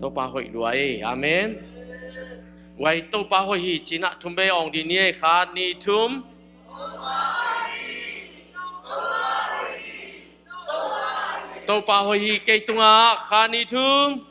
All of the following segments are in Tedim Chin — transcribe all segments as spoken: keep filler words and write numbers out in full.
Topa hoih lua ei. Amen. Guai, Topa hoih hi ci-in ah thum vei awng dih ni ei. Khat, nih, thum. Topa hoih hi kei tungah. Khat, nih, thum.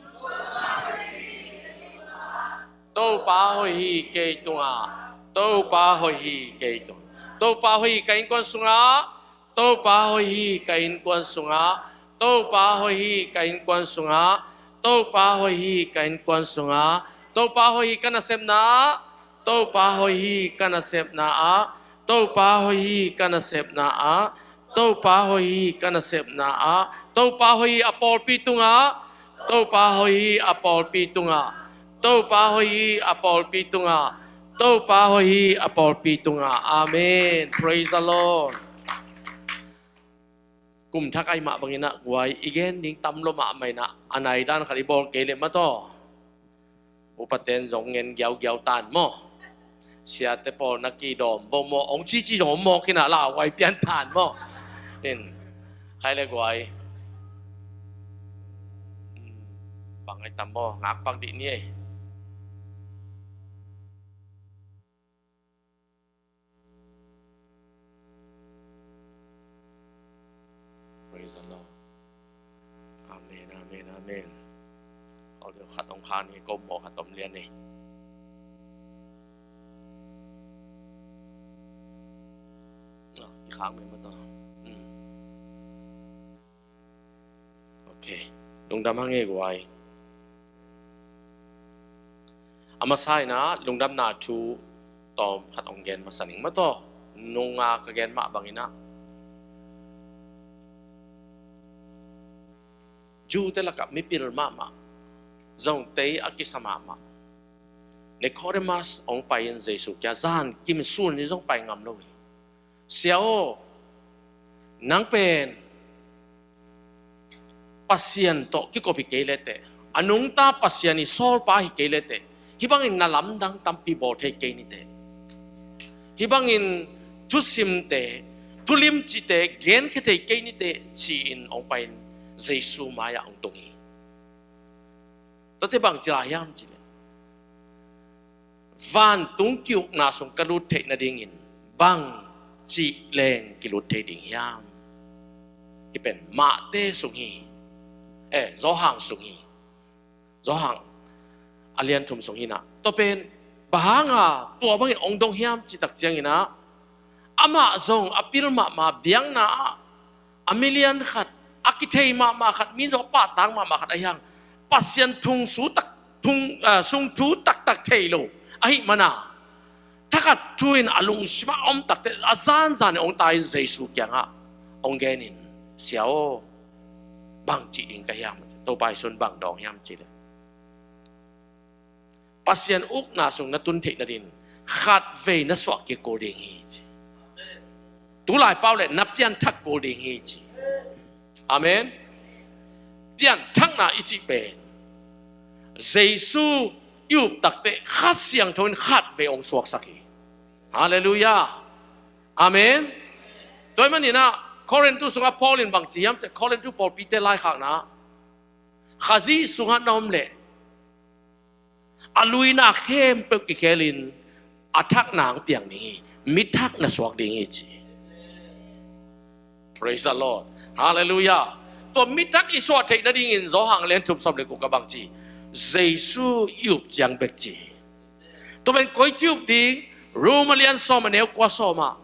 Topa hoih hi kei tungah. Topa hoih hi kei tungah. Topa hoih hi ka innkuan sungah. Topa hoih hi ka innkuan sungah. Topa hoih hi ka innkuan sungah. Topa hoih hi ka innkuan sungah. Topa hoih hi ka nasepna ah. Topa hoih hi ka nasepna ah. Topa hoih hi ka nasepna ah. Topa hoih hi ka nasepna ah. Topa hoih hi a pawlpi tungah. Topa hoih hi a pawlpi tungah. Topa hoih hi a pawlpi tungah. Topa hoih hi a pawlpi tungah. Amen. Praise the Lord. Kum thak ahih mah bangin ah guai, i gen ding tam lua mahmah in ah, a nai dan khat i bawl kei leh maw taw, upaten zong ngen giaugiau tan maw? Siate pawl na kidawm vo maw, hong cici zong hong mawk in ah, lauhuai pian tan maw? In, khai le guai. Hmm, bang ai tam maw, ngak pak dih ni ei. Praise the Lord. Amen, amen, amen. Audio khat hong khan hi, ko maw khat om lian ni. Ah, kikhang mei maw taw. Hmm. Ok. Lungdam hang ei guai. A masa in ah lungdamna thu tawm khat hong gen masa ning maw taw. Nunga ka gen mah bangin ah, Jew-te lakah mipil mahmah, zong tei a kisa mahmah Nicodemus hong pai in Jesu kiang, zan kim sun in zong pai ngam lo hi. Sia aw, nang pen Pasian tawh kikop hi kei le teh, a nungta Pasian i sawlpa hi kei le teh, hih bangin na lamdang tampi bawl thei kei ni teh, hih bangin thusimte, thulimcite genkhia thei kei ni teh, ci-in hong pai in Jesu mai-ah hong tung hi. Tuate bang ci lai hiam cih leh, vantung ki-ukna sung ka lut theih nadingin bang cih leng kilut thei ding hiam? Hih pen Mate sung hi. Eh, Johan sung hi. Johan a lian thum sung hi in ah. Tua pen bang hanga tua bangin hong dong hiam cih tak ciangin ah, amah zong a pil mahmah biakna ah a milian khat, a kithei mahmah khat, mi zong a pahtak mahmah khat ahi hang, Pasian thung su tak, thung, ah, sung thu taktak thei lo ahih mana, thakhat thu in a lungsimah a om takteh a zanzan in hong tai in Jesu kiangah hong gen in, Sia aw, bang cih ding ka hiam? Topa Jesu in bang dawng hiam cih leh, Pasian ukna sung na tun theih nadin khatvei na suah kik kul ding hi ci. Tulai pau leh na pianthak kul ding hi ci. Amen. Pianthakna i cih pen Jesu i up takteh Kha Siangtho in khatvei hong suaksak hi. Halleluiah. Amen. Tua ahih manin ah Korintu sungah Paul in bang ci hiam cih leh, Korintu pawlpite laikhakna, Khazih sungah na om leh a luina khempeuh kikhelin a thakna hong piang ding hi. Mithak na suak ding hi ci. Praise the Lord. Halleluiah. Tua mithak i suah theih nadingin Johan a lian thum sawm le guk ah bang ci? Jesu i up ciang bek ci. Tua pen koici up ding? Rom a lian sawm a neu kua sawm ah,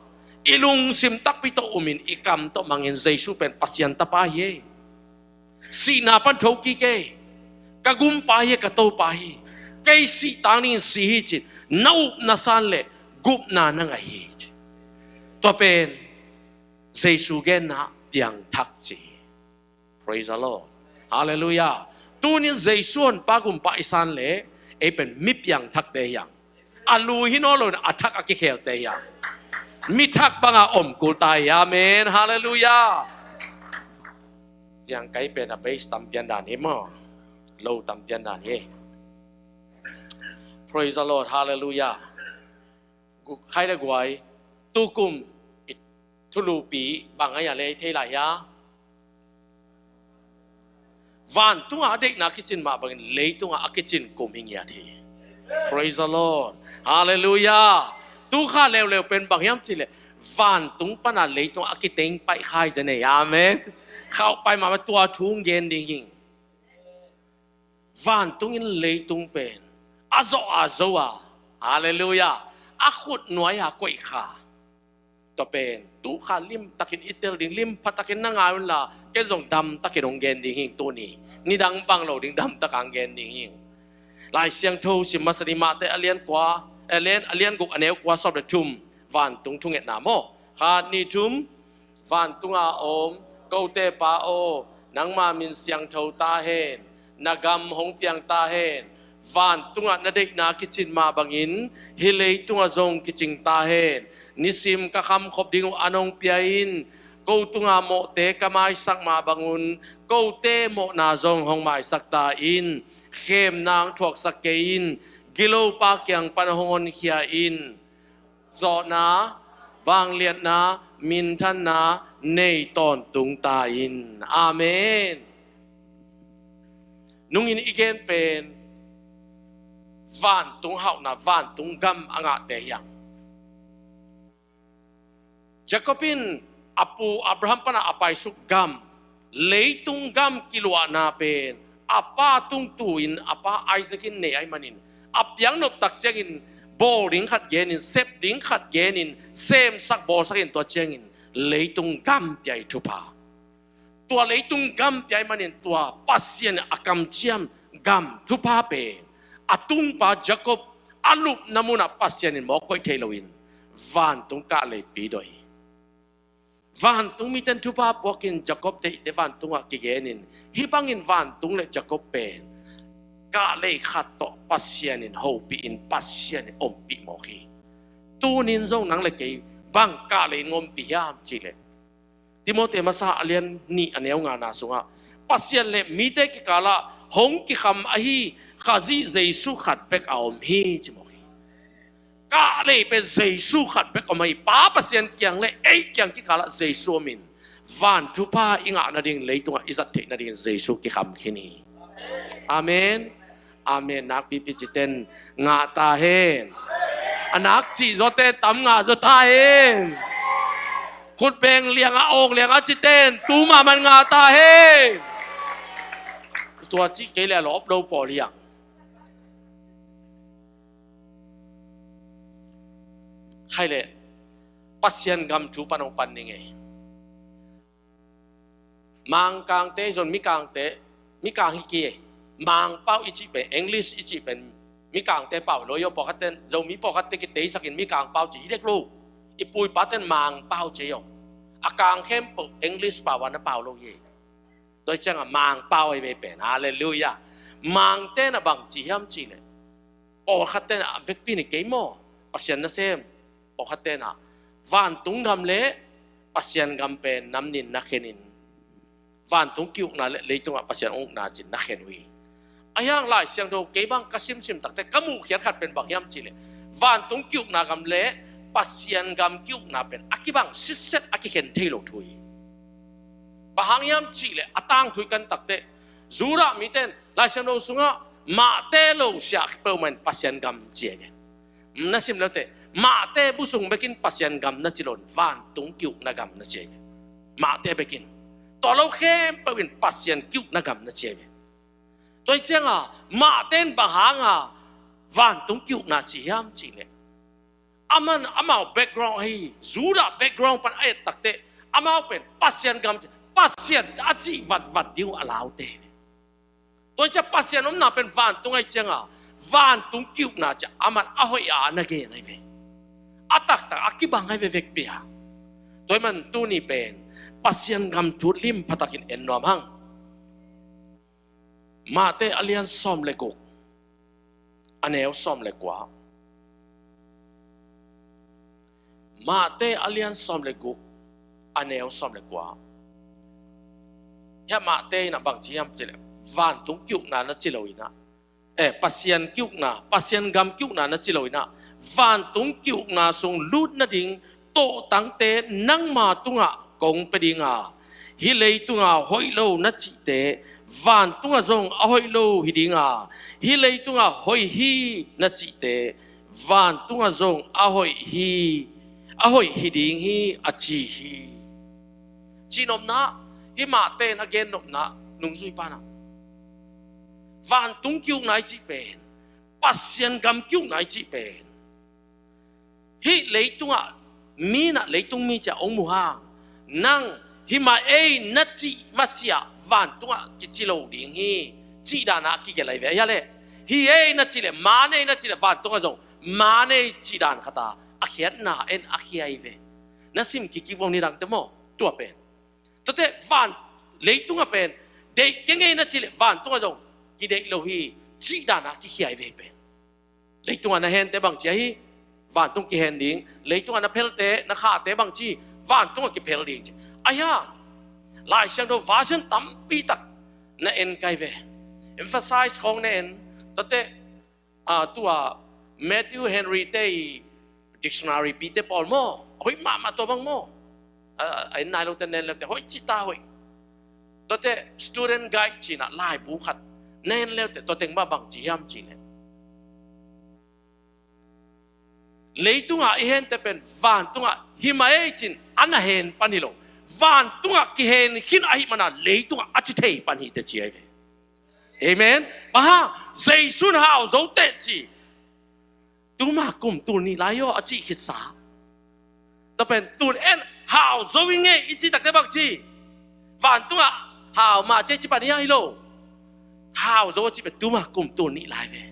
i lungsim takpi tawh um in i kam tawh mang in Jesu pen Pasian Tapa hi ei. Sihna pan thokik ei. Ka gumpa hi, ka Topa hi. Kei sih tang dingin si hi ci-in na up na san leh gupna na ngah hi ci. Tua pen Jesu genna piangthak ci hi. Praise the Lord. Halleluiah. Tunin Jesu honpa gumpa i san leh ei pen mi piangthakte hi hang. A lui hi nawn lo in a thak a kikhelte hi hang. Mithak banga om kul ta hi. Amen. Halleluiah. Tiang kai pen a base tam pian dan hi maw? Low tam pian dan hi. Praise the Lord. Halleluiah. Gu-, khai le guai, tukum i thulupi bang ahi a lei thei lai hia? Vantunga a deihna kicin mah bangin leitungah a kicin kum hi ngiat hi. Praise the Lord. Halleluiah. Tukha leuleu pen bang hiam cihleh, vantung pana leitungah a kiteng paih kha hi zen ei. Amen. Khauhpai mahmah tua thu hong gen ding hing. Vantung in leitung pen a zawh a zo a, halleluiah, a khutnuai a koih kha. Tua pen tukha limtakin i tel ding, limpha takin na ngai unla, ken zong damtakin hong gen ding hing tuni. Nidang bang lo ding damtaka hong gen ding hing. Lai Siangtho sim masa ni, Mate a lian kua, a lian, a lian guk a neu kua sawm le thum, vantung thungetna maw. Khat, nih, thum. Vantunga om kote Pa aw, nangma min siangtho ta hen. Na gam hong piang ta hen. Vantungah na deihna kicin mah bangin hih leitungah zong kicing ta hen. Nisim ka khamkhop ding uh an hong pia in. Ko tunga mawhte ka maisak mah bangun kote mawhna zong hong maisak ta in. Khemna hong thuaksak kei in. Gilopa kiang pan hong honkhia in. Zawhna, vangliatna, minthanna nei tawntung ta in. Amen. Nungin i gen pen vantung hauhna, vantung gam a ngahte hi hang. Jacob in a pu Abraham pana a paisuk gam, leitung gam kiluahna pen a pa tung tu-in a pa Isaac in nei ahih manin, a piaknop tak ciangin bawl ding khat genin, sep ding khat genin, semsak bawlsakin tua ciangin leitung gam pia hi thupha. Tua leitung gam pia ahih manin tua Pasian a kamciam gam thupha pen a tungpa Jacob a lupna munah Pasian in mawk koih thei loin vantung kahleipi dawh hi. Vantung miten thupha puakin Jacob deihte vantungah kigenin, hih bangin vantung le Jacob pen kahlei khat tawh Pasian in hopihin Pasian in ompih mawk hi. Tunin zong nang le kei bang kahlei in ompih hiam cihleh, Timoti masa a lian nih a neu ngana sungah Pasian le mite kikalah hong kikham ahi Khazih Jesu khat bek a om hi ci mawk hi. Kahlei pen Jesu khat bek om ahi. Pa Pasian kiang le ei kiang kikalah Jesu omin, van thupha i ngah nading, leitungah i zat theih nadingin Jesu kikham khin hi. Amen. Amen. Nakpipi citen ngah ta hen. A nak cih zawte tam ngah zaw ta hen. Khutbeng liangah, awng liangah citen tu mahmah ngah ta hen. Tua cih kei le a lawp lo pawl hiang. Hai le, Pasian gam thu pan hong pan ning ei. Mangkangte zon mikangte, mikang hi ki ei. Mangpau i cih pen, English i cih pen mikangte pau lo i aw. Pawlkhatten, Zomi pawlkhatte kiteisakin mikangpau ci hi dek lo. I pu i paten mangpau ci ei aw. A kang khempeuh English pau a na pau lo hi ei. Tua hi ciangah mangpau ahi vei pen. Halleluiah. Mangte na bang ci hiam cihleh, pawlkhatte na a vekpi ni kei maw, Pasian nasem. Pawlkhatte na vantung gam le Pasian gam pen namnin na khenin, vantung ki-ukna le leitungah Pasian ukna cin na khen uh hi. Ahi hang Lai Siangtho kei bang ka simsim takte ka muhkhiat khat pen bang hiam cihleh, vantung ki-ukna gam le Pasian gam ki-ukna pen a kibang sitset a kikhen thei lo thu hi. Bang hang hiam cihleh a tangthu i kan takte Judah miten Lai Siangtho sungah Mate lo siah peuhmah in Pasian gam ci ei ve. Na sim leute, Mate bu sung bekin Pasian gam na ci lo in, vantung ki-ukna gam na ci ei ve. Mate bekin. Tua lo khempeuh in Pasian ki-ukna gam na ci ei ve. Tua hi ciangah Mate in bang hanga vantung ki-ukna ci hiam cihleh, aman amau background ahi Judah background pan a et takte, amau pen Pasian gam ci, Pasian a cih vatvat ding uh a laute hi ve. Tua hi ciah Pasian omna pen vantung ahi cianga, vantung ki-ukna ciah aman a hoih a na gen ahi ve. A taktak a kibang ahi ve vekpi a. Tua hi man tuni pen Pasian gam thu lim phatakin en nuam hang. Mate a lian sawm le guk, a neu sawm le kua. Mate a lian sawm le guk, a neu sawm le kua. Hiah Mate in a bang ci hiam cihleh, vantung ki-ukna na ci lo in ah, eh, Pasian ki-ukna, Pasian gam ki-ukna na ci lo in ah, vantung ki-ukna sung lut nading tawhtangte nangma tungah kong pia dinga, hih leitunga hoih lo na cihte Vantungah zong a hoih lo hi dinga, hih leitungah hoih hi na cihte vantungah zong a hoih hi, a hoih hi ding hi a ci hi. Cihnopna, hih Matthai in a gennopna nungzui pana vantung ki-ukna i cih pen, Pasian gam ki-ukna i cih pen, hih leitungah mi in ah leitung mi ci-a hong mu hang, nang hi mah ei na cih masiah vantungah kici lo ding hi, cih danah a kigelh ahi ve. Ahi a leh, hi ei na cih leh, man ei na cih leh vantungah zong man ei cih dan khat a, a khiatna en a khia hi ve. Na sim kik kik vong ni dangte maw, tua pen. Tuate van, leitungah pen deih keng ei na cih leh vantungah zong kideih lo hi, cih danah kikhia hi ve pen. Leitungah na hente bangci ahi, vantung kihen ding. Leitungah na phelte, na khahte bangci, vantungah kiphel ding ci. Ahi hang, Lai Siangtho version tampi tak na en kai ve. Emphasize khawng na en, tuate, ah, tua Matthew Henry te i dictionary pite pawl maw, a hoih mahmah tua bang maw. A, a en nai lote, na en leute hoih ci ta hoih. Tuate student guide ci-in ah laibu khat na en leute, tua teng mah bangci hiam cih leh, leitungah i hente pen vantungah hi mah ei ci-in a na hen pan hi lo. Vantungah kihen khin ahih mana leitungah a ci thei pan hi teh ci ahi ve. Amen. Bang hang, Jesu in hau zo teh ci. Tuma kum tul nih lai aw a cih khitsa. Tua pen tun en hau zo i ngei i cih takte bangci, vantungah hau mah ci ei ci pan hi hang hi lo. Hau zo a cih pen tuma kum tul nih lai ve.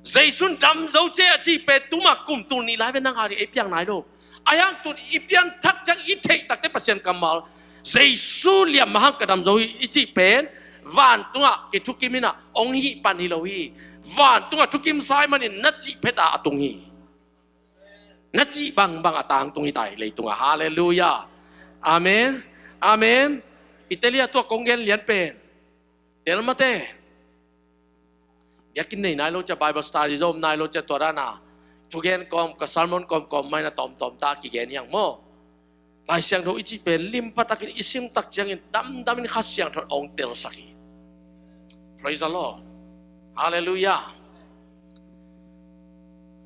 Jesu in dam zo ci ei a cih pen tuma kum tul nih lai ve, nang a ding ei piang nai lo. Ahi hang tun i pianthak ciang i theih takte Pasian kammal, Jesu liam mah hang ka dam zo hi i cih pen, vantungah kithukim in ah hong hih pan hi lo hi. Vantungah thukim sa ahih manin na cih phet a a tung hi. Na cih bangbang a tangtung hi ta hi leitungah. Halleluiah. Amen. Amen. Italia tua kong gen lian pen, tel mate. Biakinn nei nai lo cia, Bible study zong om nai lo cia, tua dana thugen kawm, ka sermon kawmkawm mah in a tawmtawm ta kigen hi hang maw. Lai Siangtho i cih pen limpa takin i sim tak ciangin damdamin Kha Siangtho in hong telsak hi. Praise the Lord. Halleluiah.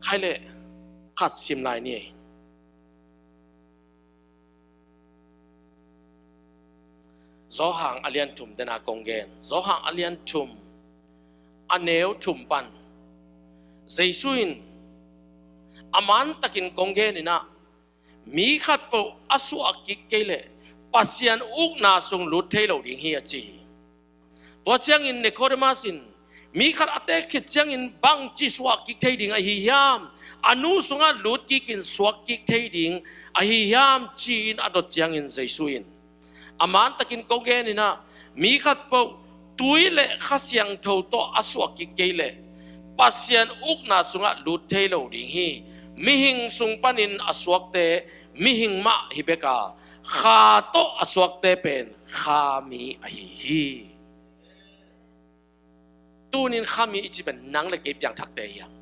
Khai leh khat sim lai ni. Johan a lian thum dena kong gen. Johan a lian thum, a neu thum pan Jesu in a mantakin kong gen in ah, mi khatpeuh a suah kik kei leh Pasian ukna sung lut thei lo ding hi a ci hi. Tua ciangin Nicodemus in, mi khat a teek khit ciangin bangci suah kik thei ding ahi hiam? A nu sungah lut kikin suak kik thei ding ahi hiam? Ci-in a dot ciangin Jesu in, a mantakin kong gen in ah, mi khatpeuh tui le Kha Siangtho tawh a suah kik kei leh Pasian ukna sungah lut thei lo ding hi. Mihing sung panin a suakte mihing mah hi bek a, Kha tawh a suakte pen Kha mi ahi hi. Tunin Kha mi i cih pen nang le kei piangthakte hi hang.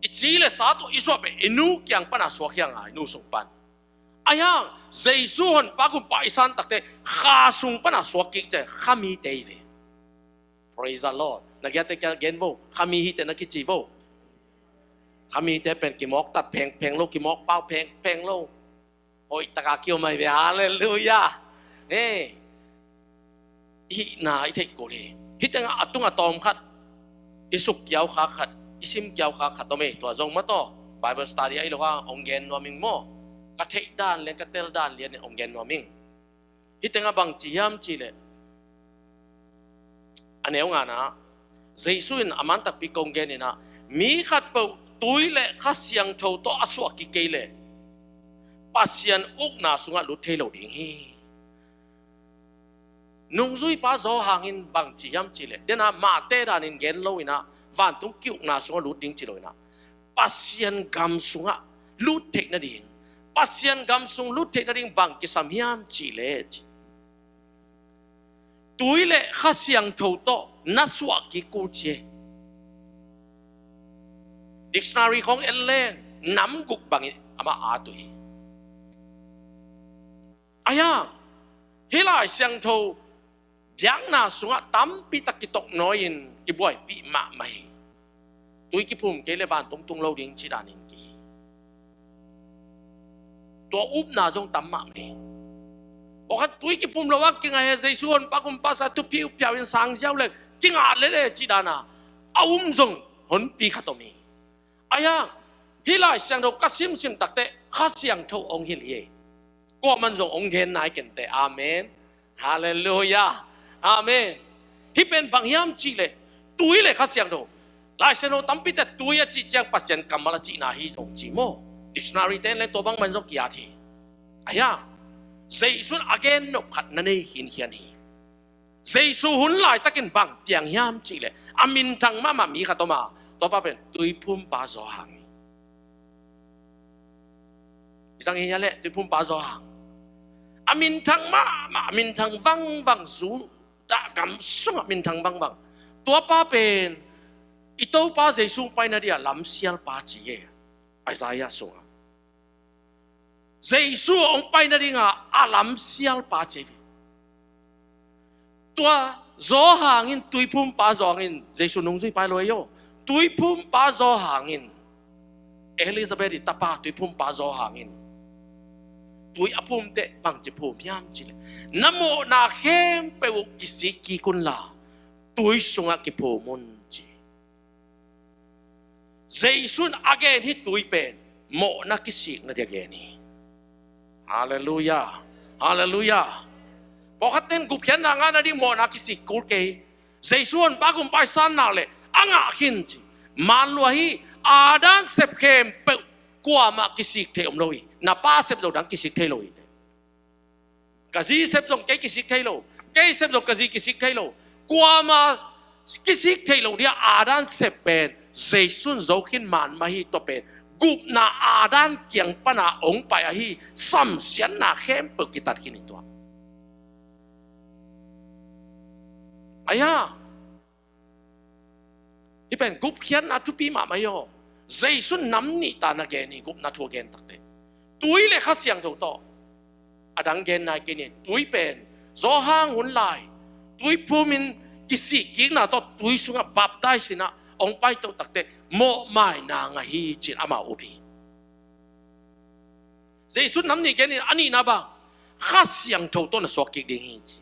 I ci le sa tawh i suah pen i nu kiang pana suak hi hang a, i nu sung pan. Ahi hang Jesu Honpa Gumpa i san takte Kha sung pana suak kik ciang Kha mite hi ve. Praise the Lord. Na giate kiang gen vo, Kha mi hi teh na kici vo. Kha mite pen kimawk tat phengpheng lo, kimawk pau phengpheng lo. Hoih taka kiom ahi ve, halleluiah. He, i hihna i theih kul hi. Hih tengah a tung a tawm khat i suk kiau khak khat, i sim kiau khak khat om ei, tua zong mah tawh Bible study ahi lo hang hong gen nuam ing maw. Ka theih dan lian, ka tel dan lian in hong gen nuam ing. Hih tengah bang ci hiam cih leh, a neu ngana, Jesu in a man takpi kong gen in ah, mi khatpeuh tui le Kha Siangtho tawh a suah kik kei leh Pasian ukna sungah lut thei lo ding hi. Nungzuipa Johan in bang ci hiam cih leh, dena Matthai danin gen lo in ah, vantung ki-ukna sungah lut ding ci lo in ah, Pasian gam sungah lut theih nading, Pasian gam sung lut theih nading bang kisam hiam cih leh ci. Tui le Kha Siangtho tawh na suah kik kul ci e. Dictionary khawng en leng nam guk bangin amah at uh hi. Ahi hang, hih Lai Siangtho Biakna sungah tampi tak kitoknawi-in kibuaipih mahmah hi. Tui kiphum kei leh vantung tung lo ding ci danin kihi. Tua upna zong tam mahmah hi. Pawlkhat tui kiphum lo a kingah hi, Jesu honpa gumpa sa thupi uphiau in sang ziau leh kingah lel e ci dana a um zong honpi khat om hi. Ahi hang hih Lai Siangtho ka simsim takteh Kha Siangtho hong hilh hi. Kuaman zong hong gen nai kenteh. Amen. Halleluiah. Amen. Hih pen bang hiam cihleh tui le Kha Siangtho. Lai Siangtho tampite tui a cih ciang Pasian kammal a cihna hi zong ci maw? Dictionary te in le tua bangman zong ki-at hi. Ahi hang Jesu in a gen nop khat na nei khinkhian hi. Jesu hun laitakin bang piang hiam cihleh a minthang mahmah mi khat om a, tuapa pen tuiphumpa Johan hi. Zang hi a leh tuiphumpa Johan. A minthang mahmah, a minthang vangvang, Judah gam sungah minthang vangvang. Tuapa pen i Topa Jesu hong paina dia lamsialpa ci hi. Isaiah sungah Jesu hong paina dinga a lamsialpa ci hi. Tua Johan in, tuiphumpa Johan in Jesu nungzui pai lo hi aw. Tuiphumpa Johan in, Elizabeth i tapa tuiphumpa Johan in tui a phumteh bangci phum hiam cihleh, na mawhna khempeuh uh kisik kik unla tui sungah kiphum un ci. Jesu in a gen hih tui pen mawhna kisikna dia gen hi. Halleluiah. Halleluiah. Pawlkhat ten gupkhiatna ngahna ding mawhna kisik kul kei. Jesu honpa gumpa i san nak leh a ngah khin ci. Manlua hi. Adam sep khempeuh kuamah kisik thei om lo hi. Na pa sep zo dang kisik thei lo hi teh. Ka zi sep zong kei kisik thei lo, kei sep zong ka zi kisik thei lo. Kuamah kisik thei lo dia Adam sep pen Jesu in zo khin man mah hi. Tua pen gupna Adam kiang pana hong pai ahi, samsiatna khempeuh kitat khin hi tua. Ahi hang hih pen gupkhiatna thupi mahmah hi aw. Jesu in nam nih ta na gen hi, gupna thu a gen takteh. Tui le Kha Siangtho tawh. A dang gen nai kei ni. Tui pen Johan hun lai tuiphum in kisik kikna tawh tui sungah baptize in ah hong paito takteh mawhmaina ngah hi ci-in amau up hi. Jesu in nam nih gen in, a nihna bang Kha Siangtho tawh na suak kik ding hi ci.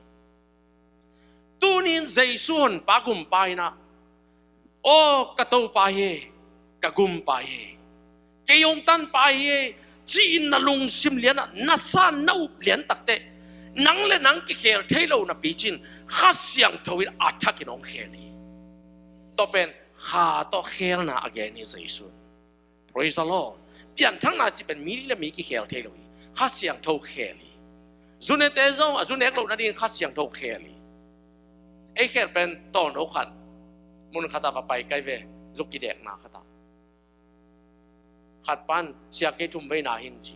Tuni-in Jesu honpa gumpa in ah, aw ka Topa hi, ka gumpa hi, kei hong tanpa hi ci-in na lungsim lianah na san na up lian takteh, nang le nang kikhel thei lo napi cin Kha Siangtho in a thakin hong khel hi. Tua pen Kha tawh khelna a gen hi Jesu in. Praise the Lord. Pianthakna cih pen mi le mi kikhel thei lo hi. Kha Siangtho khel hi. Zunete zong a zunek loh nading Kha Siangtho khel hi. Ei khel pen tawn lo khat. Mun khatah va pai kai ve. Zuk kidekna khatah. Khat pan sia kei thum veina hing ci.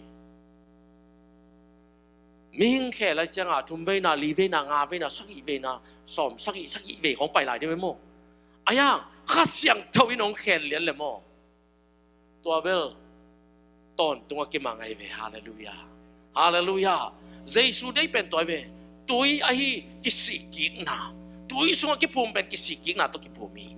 Mihing khel lai cianga thum veina, li veina, nga veina, sagih veina, sawm sagih, sagih vei khong pai lai ding ve maw? Ahi hang Kha Siangtho in hong khel lian le maw? Tua bel tawntung a kimang ahi ve. Halleluiah. Halleluiah. Jesu deih pen tua ahi ve. Tui ahi kisik kikna. Tui sungah kiphum pen kisik kikna tawh kiphum hi.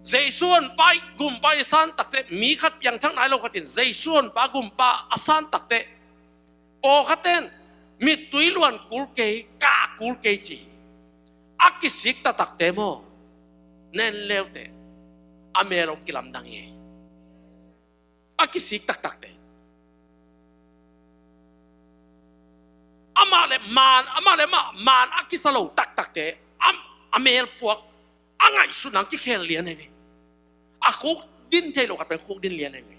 Jesu honpa gumpa i san takteh, mi khat piangthak nai lo khat in Jesu honpa gumpa a san takteh, pawlkhat ten mittui luan kul kei, kah kul kei ci. A kisik taktakte maw, nen leuteh a mel hong kilamdang hi. A kisik taktakte. Amah le man, amah le amah man a kisa lo taktakte, a, a mel puak, a ngaihsutna kikhel lian ahi ve. A khuk din thei lo khat pen khuk din lian ahi ve.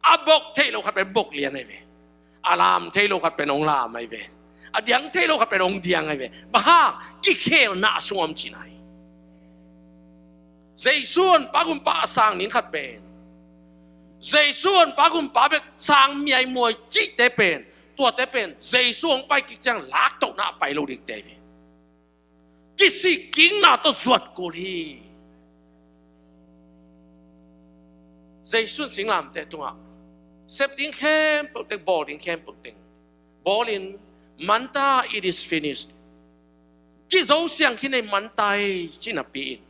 A bok thei lo khat pen bok lian ahi ve. A lam thei lo khat pen hong lam ahi ve. A diang thei lo khat pen hong diang ahi ve. Bang hang? Kikhelna a sung om cihna hi. Jesu honpa gumpa a sang ning khat pen, Jesu honpa gumpa bek sang miaimuai cihte pen, tuate pen Jesu hong pai kik ciang laktohna a pai lo dingte ahi ve. Kisik kikna tawh zuat kul hi. Jesu in singlamteh tungah sep ding khempeuh teng, bawl ding khempeuh teng bawlin, Martha, it is finished. kizo siang khin ei man tai, ci napi-in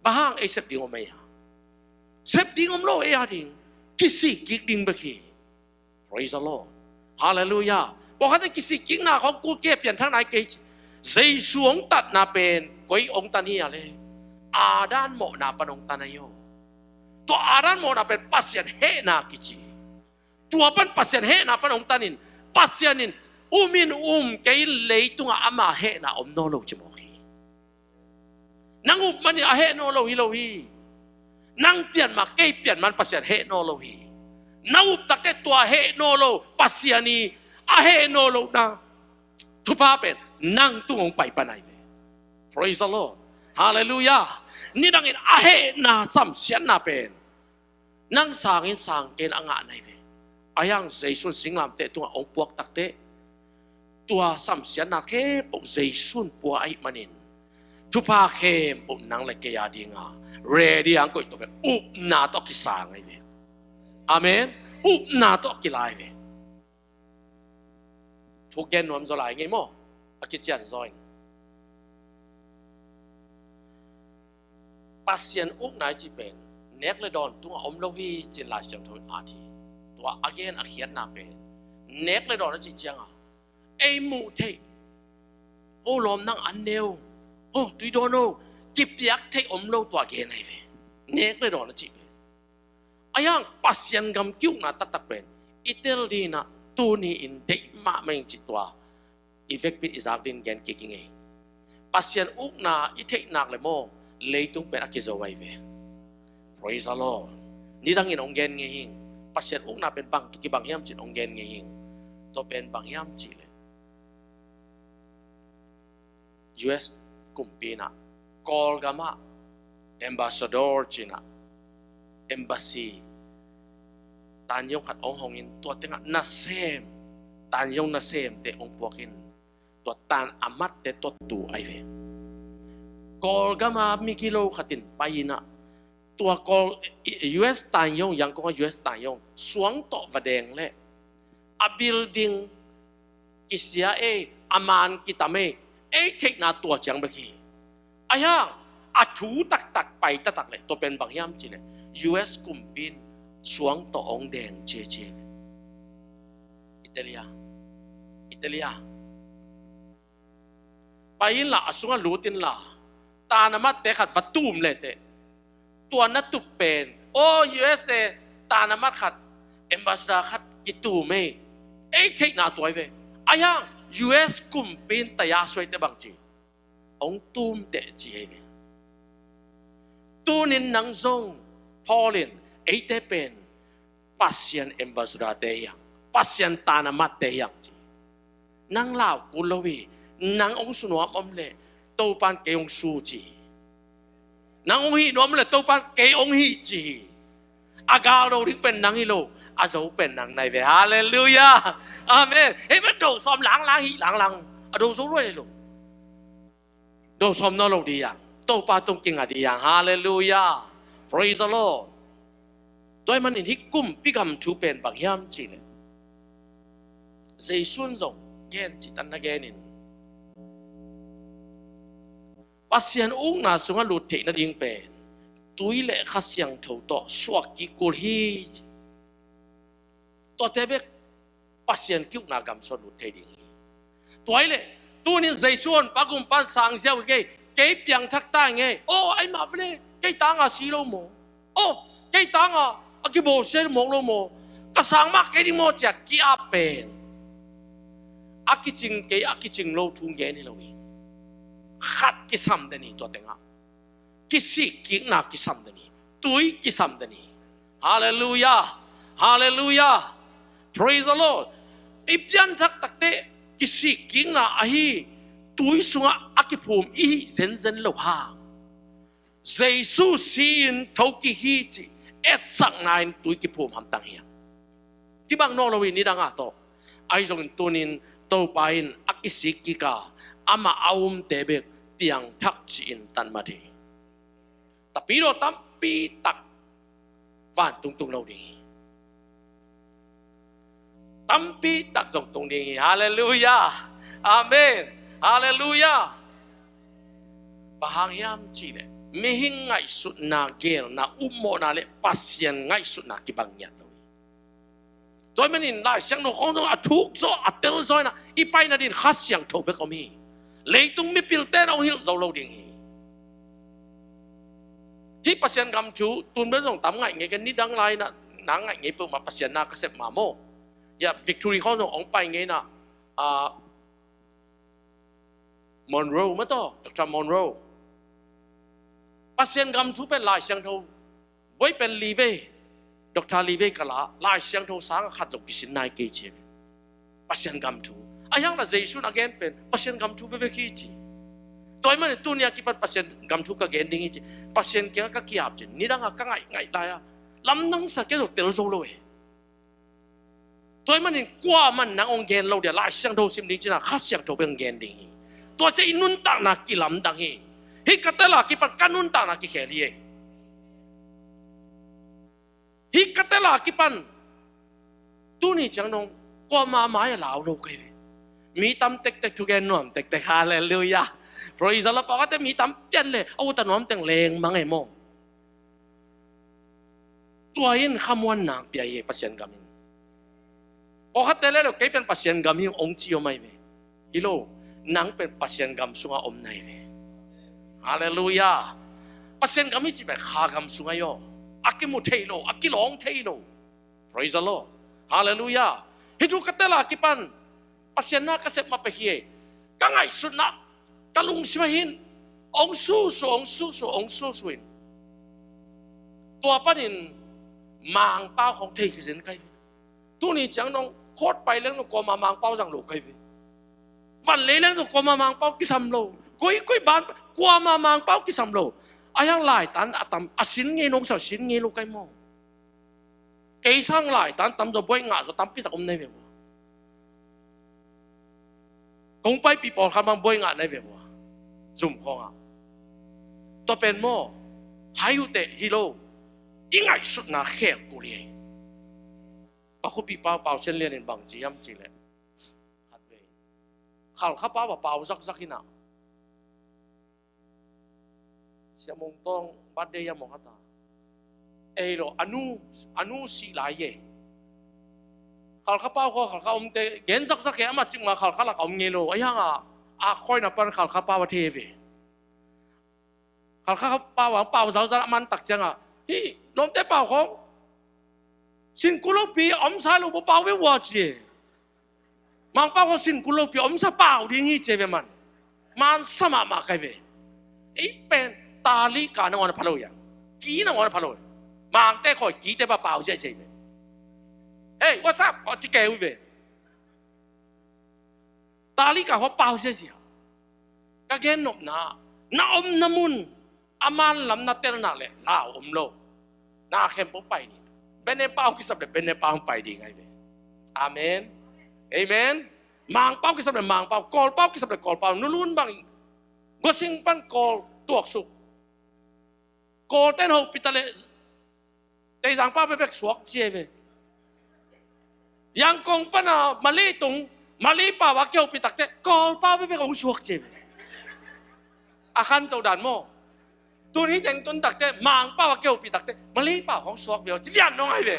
bang hang ei sep ding om ei a? Sep ding om lo ei a ding. Kisik kik ding bek hi. Praise the Lord. Hallelujah. Pawlkhatte kisik kikna khawng kul kei, pianthakna hi kei ci. Jesu hong tatna pen koi hong tan hi a le? Adam mawhna pan hong tan ahi aw. Tua Adam mawhna pen Pasian hehna kici. Tua pan Pasian hehna pan hong tanin, Pasian in um in um kei in leitungah ama hehna om nawn lo ci mawk hi. Nang up manin a heh nawn lo hi lo hi. Nang pian mah, kei pian man Pasian heh nawn lo hi. Nang up takteh tua heh nawn lo Pasian i a heh nawn lohna thupha pen nang tung hong pai pan ahi ve. Praise the Lord. Hallelujah. Nidangin a hehna samsiatna pen nang sangin sang kei in a ngah na hi ve. Ahi hang Jesu in singlamteh tungah hong puak takteh tua samsiatna khempeuh Jesu in pua ahih manin thupha khempeuh nang le kei a dinga ready ang koih tawh pen upna tawh kisang ahi ve. Amen. Upna tawh kila ahi ve. Thu gen nuam zaw lai ngei maw? A kician zaw in. Pasian ukna i cih pen nek le dawn tungah om lo hi, ci-in Lai Siangtho in at hi. Tua a gen a khiatna pen nek le dawn a cih ciangah ei muh theih, ho lawm nang an neu, ho tui dawn ho, kipiak theih om lo tua gen ahi ve. Nek le dawn a cih pen. Ahi hang Pasian gam ki-ukna taktak pen i tel ding in ah tuni-in deih mahmah ing cih tua i vekpi-in i zak dingin gen kik ing ei. Pasian ukna i theih nak leh maw, leitung pen a kizo ahi ve. Praise the Lord. Nidangin hong gen ngei ing. Pasian ukna pen bang tawh kibang hiam ci-in hong gen ngei ing. Tua pen bang hiam cih leh U S kumpi in ah Kawlgam ah ambassador ci-in ah embassy, tanyong khat hong hongin, tua tengah nasem, tanyong nasemte hong puakin, tua tan a matte tua tu ahi ve. Kawlgam a migilo khat in pai-in ah tua Kawl, U S tanyong, Yangon a U S tanyong suang tawh va deng leh a building kisia ei, a man kitam ei, ei theihna tua ciang bek hi. Ahi hang a thu taktak pai taktak leh tua pen bang hiam cih leh U S kumpi in suang tawh hong deng ciacia. I tel hia? I tel hia? Pai inla, a sungah lut inla, tan a matte khat va tum lehteh tua na tup pen, aw, U S A tan a mat khat, ambassador khat kitum ei, ei theihna tua ahi ve. Ahi hang U S kumpi in taya suaite bang ci, hong tum teh ci ahi ve. Tunin nang zong Paul in eite pen Pasian ambassador te hi hang, Pasian tan a matte hi hang ci. Nang lau kul lo hi. Nang hong su nuam om leh Topa'n kei hong su ci hi. Nang hong hih nuam om leh Topa'n kei hong hih ci hi. A gal do ding pen nang hi lo, a zo pen nang na hi ve. Halleluiah. Amen. Hih pen do sawm langlang, hih langlang, a do zo lua hi lo. Do sawm nawn lo ding hi hang, Topa tung kinga ding hi hang. Halleluiah. Praise the Lord. Tua ahih manin hih kumpi gam thu pen bang hiam cih leh, Jesu in zong gen citan na genin, Pasian ukna sungah lut theih nading pen tui le Kha Siangtho tawh suak kik kul hi. Tuate bek Pasian ki-ukna gam sungah lut thei ding hi. Tua ahih leh tunin Jesu Honpa Gumpa in sang ziau ing ei, kei piangthak ta ing ei. Aw, ahi mah pen kei tanga si lo maw? Aw, kei tanga a kibawlsia mawk lo maw? Ka sang mah kei ding maw, ci-a ki-ap pen a kicing kei, a kicing lo thu gen hi lo hi. Khat kisam den hi tua tengah. Kisik kikna kisam den hi. Tui kisam den hi. Halleluiah. Halleluiah. Praise the Lord. I pianthak takteh kisik kikna ahi tui sungah a kiphum i hih zenzen loh hang, Jesu si-in thokik hi cih etsakna-in tui kiphum hamtang hi hang. Kibang nawn lo hi nidang a tawh. Ahi zongin tunin Topa in a kisik kik a, amah a umte bek piangthak ci-in tan mat hi. Tapidaw tampi tak vantung tung lo ding hi. Tampi tak zong tung ding hi. Halleluiah. Amen. Halleluiah. Bang hang hiam cihleh mihing ngaihsutna, gelna, upmawhna le Pasian ngaihsutna kibang ngiat lo hi. Tua ahih manin Lai Siangtho khawng zong a thuk zaw, a tel zaw in ah i paina dingin Kha Siangtho bek om hi. Leitung mipilte in ah hong hilh zo lo ding hi. Hih Pasian gam thu tun bel zong tam ngaih ngei kei, nidang lai in ah na ngaih ngei peuhmah, Pasian na ka sep mah maw. Hiah Victory khawng zong hong pai ngei in ah, ah, Munroe mah tawh, Doctor Munroe. Pasian gam thu pen Lai Siangtho buai pen li vei, Doctor li vei ka la, Lai Siangtho sang khat zong kisin nai kei ci. Pasian gam thu. Ahi hang lah Jesu in a gen pen Pasian gam thu bekbek hi ci. Tua ahih manin tuni a kipan Pasian gam thu ka gen ding hi ci. Pasian kiangah ka ki-ap ci. Nidang a ka ngaih ngaih lai a, lamdang sa kei lo, tel zo lo e. Tua ahih manin kuaman nang hong gen lo dia, Lai Siangtho sim ding ci-in ah Kha Siangtho bek hong gen ding hi. Tua ciang i nuntakna kilamdang hi. Hih ka tel a kipan ka nuntakna kikhel hi. Hih ka tel a kipan tuni ciang dong kuama mai a lau lo kei ve. Mi tam tektek, thugen nuam tektek. Halleluiah. Praise the Lord. Pawlkhatte mi tam pian le a ut a nuam teng lengmang e maw. Tua in khamuanna pia hi Pasian gam in. Pawlkhatte le lo, kei pen Pasian gam hi ung ci om ahi ve. Hi lo, nang pen Pasian gam sungah om na hi ve. Halleluiah. Pasian gam hi cih pen kha gam sung ahi aw. A kimu thei lo, a kilawng thei lo. Praise the Lord. Halleluiah. Hih thu ka tel a kipan Pasian na ka sep mah pek hi. Ka ngaihsutna, ka lungsim ah hin hong susu, hong susu, hong susu in, tua panin Mangpau khawng thei kizin kei ve. Tuni ciang dong court pai leng zong kuama Mangpau zang lo kei ve. Van lei leng zong kuama Mangpau kisam lo. Koikoi ban kuama Mangpau kisam lo. Ahi hang laitan a tam, a sin ngei nong sa, sin ngei lo kei maw. Kei sang laitan tamzaw buai ngah zaw tampi tak om na hi ve maw. Kong paipih pawlkhat bang buai ngah na hi ve maw. Zum khawngah. Tua pen maw, hai uh teh hi lo. I ngaihsutna khel kul hi. Ka khuapihpa Pau Sian Lian in bang ci hiam cih leh, khatvei Khalkha pau a pau zakzak in ah, Sia Mung Tawng birthday a mong hata. Ei lo, a nu, a nu sih lai e. Khalkha pau khaw, Khalkha omte gen zakzak e, amah cik mah Khalkha lak a om ngei lo. Ahi hang a, a khawina pan Khalkha pau a thei ve. Khalkha pau a pau zalzal a man tak ciang a, hih lawmte pau khawng sin kul lopi a om sa lo, pau ve ua ci e. Mangpau khawng sin kul lopi a om sa, pau ding hi ci e ve man. Man sa mahmah kei ve. Ei pen tali ka nangawn a pha lo hiang. Ki nangawn a pha lo. Mangte khawi kite pa pau ziahziah hi ve. Hey, what's up? Aw ci kei uh ve. Tali ka khaw pau ziahziah. Ka gennopna, na omna mun a man lam na telna le lau om lo. Na khempeuh pai ding. Bene pau kisap le bene pau pai ding ahi ve. Amen. Amen. Mangpau kisap le Mangpau, Kawlpau kisap le Kawlpau. Nulun bang Guasing pan Kawl tuaksuk. Kawlte in hopih ta le Teizang pau bekbek suak ci e ve. Yangon pan a Malay tung, Malay pau a kihopih takte Kawl pau bekbek hong suak ci e ve. A khanto dan maw. Tuni teng tun takte Mangpau a kihopih takte Malay pau hong suak ve aw ci vian nong ahi ve.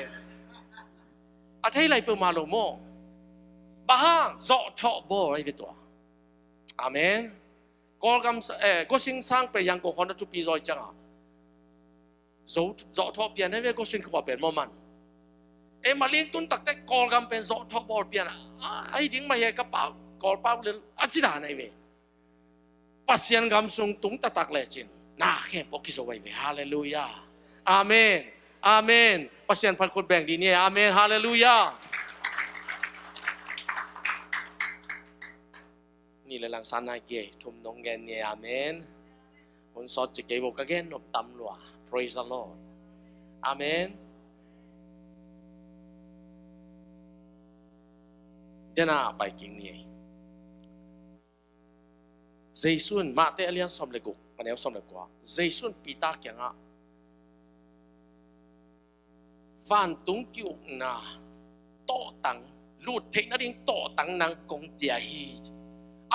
A thei lai peuhmah lo maw. Bang hang, zawhthawh bawl ahi ve tua. Amen. Kawlgam sa-, eh, Guasing sang pen Yangon khawng a thupi zaw hi ciang a, zawh, zawhthawh pian ahi ve, Guasing khua pen maw man. Eh, Malay tun takte Kawlgam pen zawhthawh bawl pian a, a, ahi ding mah hi ka pau, Kawl pau lel a ci dan ahi ve. Pasian gam sung tung taktak lecin na khempeuh kizo ahi ve. Halleluiah. Amen. Amen. Pasian phat khut beng dih ni e. Amen. Halleluiah. Nih le lang san nai kei, thum nong gen ni e. Amen. Hun sawt ci kei bo, ka gen nop tam lua. Praise the Lord. Amen. Dena pai king ni e. Jesu in, Mate a lian sawm le guk, a neu sawm le kua. Jesu in Peter kiangah, vantung ki-ukna tawhtang, lut theih nading tawhtang nang kong pia hi.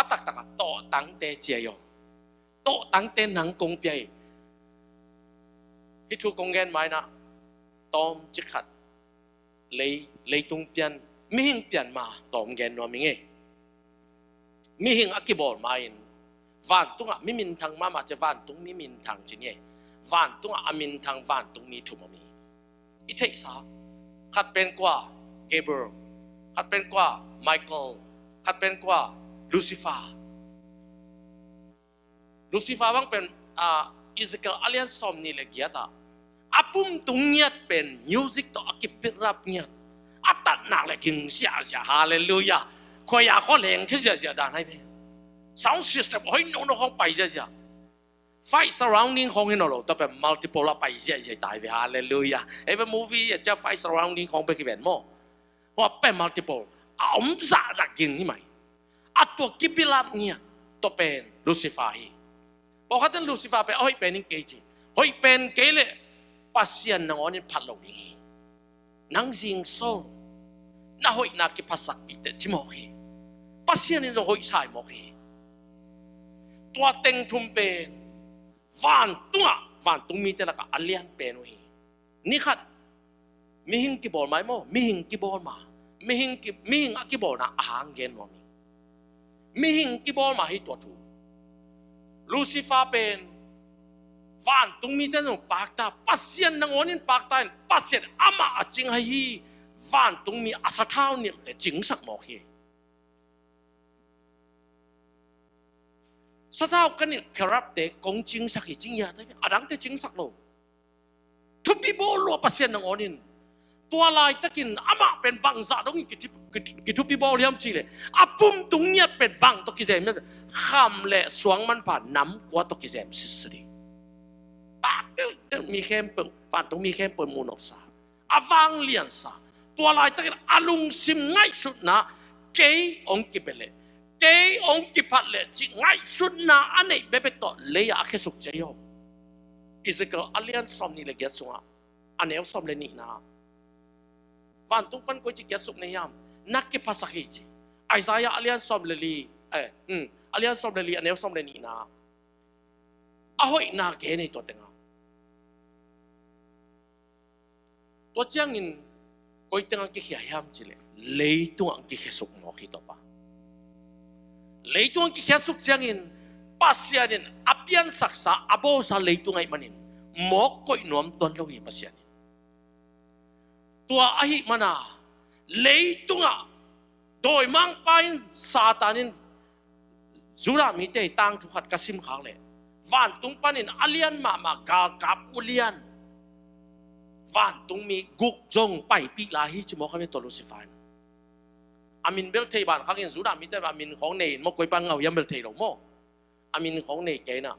A taktakah tawhtangte ciai aw. Tawhtangte nang kong pia hi. Hih thu kong gen mainah tawm cik khat lei, leitung pian, mihing pian ma tawm gen nuam ing ei. Mihing a kibawl ma-in vantungah mi minthang mahmah cia, vantung mi minthang ci ni ei. Vantungah a minthang vantung mi thum om hi. I theihsa, khat pen kua? Gabriel. Khat pen kua? Michael. Khat pen kua? Lucifer. Lucifer bang pen, ah, Ezekiel a lian sawm nih le giat ah a pumtung ngiat pen music tawh a kipirap ngiat, a tatnak le ging ziahziah. Halleluiah. Khuaia khua leng thei ziahziah dan ai ve. Sound system hoih nono khawng pai ziahziah. Five surrounding khawng hi nawn lo, tua pen multiple a pai ziahziah tai ve. Halleluiah. Ei ve movie a cia five surrounding khawng bek hi ven maw. Hua pen multiple a om zahzah ging hi mai. A tua kipirap ngiat tua pen Lucifer hi. Pawlkhat in Lucifer pen a hoih pen in kei ci. Hoih pen kei leh Pasian nangawnin phat lo ding hi. Nang zingsol na hoihna kiphatsakpih teh ci mawk hi. Pasian in zong hoih sai mawk hi. Tua teng thum pen vantungah, vantung mite lakah a lian pen uh hi. Ni khat mihing kibawl ma hi maw, mihing kibawl ma. Mihing ki, mihing a kibawlna a hang gen nuam hi. Mihing kibawl ma hi tua thu. Lucifer pen vantung mite nung pakta, Pasian nangawnin pakta in Pasian amah a cing hai hi. Vantung mi a sathau nimte cingsak mawk hi. Sathau kanin kherubte kong cingsak hi, cing hi a, a dangte cingsak lo. Thupi bawl lua Pasian nangawnin. Tua laitakin amah pen bangzah dongin kithupi, kithupi bawl hiam cihleh a pumtung ngiat pen bang tawh kizem hiam? Kham le suang manpha nam kua tawh kizem sitset hi. Paktel mi khempeuh, vantung mi khempeuh muhnopsa, a vangliansa. Tua laitakin a lungsim ngaihsutna, kei hong kibia leh, kei hong kiphat leh cih ngaihsutna a neih bekbek tawh lei-ah a khiasuk ciai aw. Ezekiel a lian sawm nih le giat sungah a neu sawm le nihna, vantung pan koici kiatsuk na hiam? Na kiphasak hi ci. Isaiah a lian sawm le li, eh, um, a lian sawm le li a neu sawm le nihna a hoihna gen hi tua tengah. Tua ciangin koi tengah kikhia hiam cihleh leitungah kikhiasuk mawk hi tua pa. Leitungah kikhiasuk ciangin Pasian in a piansaksa, a bawlsa leitung ahih manin mawk koih nuam tuan lo hi Pasian in. Tua ahih mana leitungah dawimangpa in, Satan in Judah mite hi tangthu khat ka simkhak leh, vantung panin a lian mahmah galkap ulian vantung mi guk zong paipih lai hi ci mawk a ve tua Lucifer in. A min bel thei ban khakin Judah mite a min khawng nei in maw, koi pan ngau hiam bel thei lo maw. A min khawng nei kei inah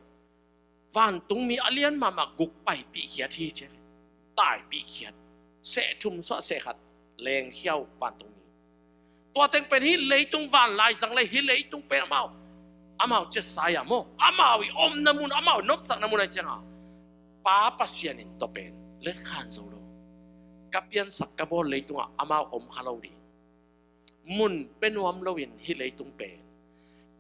vantung mi a lian mahmah guk paipih khiat hi ci a ve. Taipih khiat. Seh thum suah seh khat lengkhia uh vantung mi. Tua teng pen hih leitung vanlai zang le hih leitung pen amau, amau ciatsa ia maw, amau i omna mun, amau nopsakna mun ai cianga Pa Pasian in tua pen letkhan zo lo. Ka piansak ka bawl leitungah amau om kha lo ding. Mun pia nuam loin hih leitung pen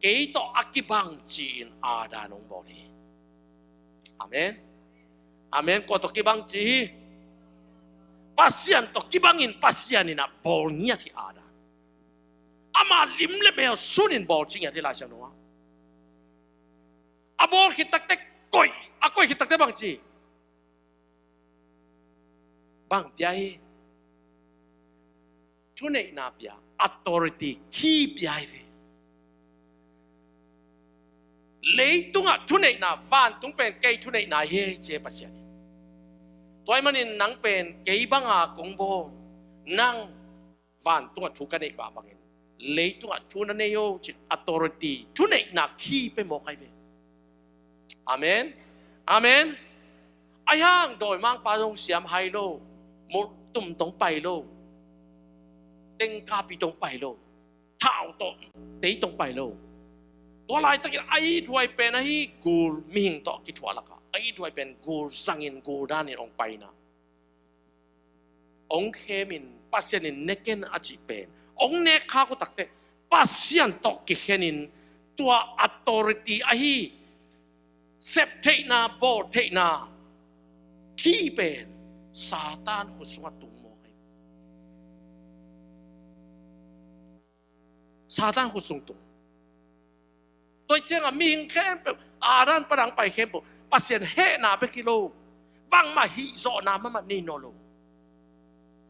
kei tawh a kibang ci-in Adam hong bawl hi. Amen. Amen. Kua tawh kibang ci hi? Pasian tawh kibangin Pasian in a bawl ngiat hi Adam. Ama lim le mel sunin bawl ci ngiat hi Lai Siangtho ah. A bawl khit takte koih, a koih khit takte bang ci? Bang pia hi? Thuneihna pia, authority, khi pia hi ve. Leitungah thuneihna, vantung pen kei thuneihna hi hi ci Pasian in. Tua ahih manin nang pen kei banga kong bawl, nang vantungah thu ka neih mah bangin leitungah thu na nei o cin authority, thuneihna khi pia mawk ai ve. Amen. Amen. Ahi hang dawimangpa zong siam hai lo, multum tong pai lo, tengkapi tong pai lo, thau tawh tei tong pai lo. Tua laitakin a ithuai pen ahi gul mihing tawh kithuah lakah a ithuai pen gul zangin gul danin hong paina. Hong khemin Pasian in ne ken a cih pen hong nek khak uh takte Pasian tawh kikhenin tua authority ahi, sep theihna, bawl theihna khi pen Satan khut sungah tung mawk hi. Satan khut sung tung. Tua ciangah mihing khempeuh, Adam pan a pai khempeuh, Pasian hehna bek hi lo, bangmah hihzawhna mahmah nei nawn lo.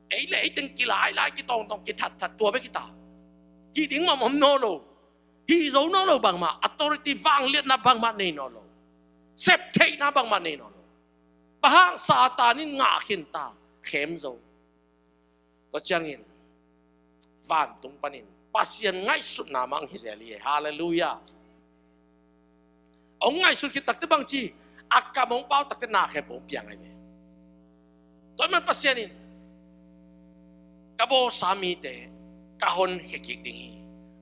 Ei le ei teng kilailai, kitawngtawng, kithatthat, tua bek hi ta. Hih ding mahmah om nawn lo. Hihzo nawn lo bangmah, authority, vangliatna bangmah nei nawn lo. Sep theihna bangmah nei nawn lo. Bang hang? Satan in ngah khin ta, khem zo. Tua ciangin vantung panin Pasian ngaihsutna mah hong hi zel hi. Halleluiah. Hong ngaihsut khit takteh bangci, a kam hong pau takteh na khempeuh hong piang ahi ve. Tua ahih man Pasian in, ka bawlsa mite ka honkhia kik ding hi.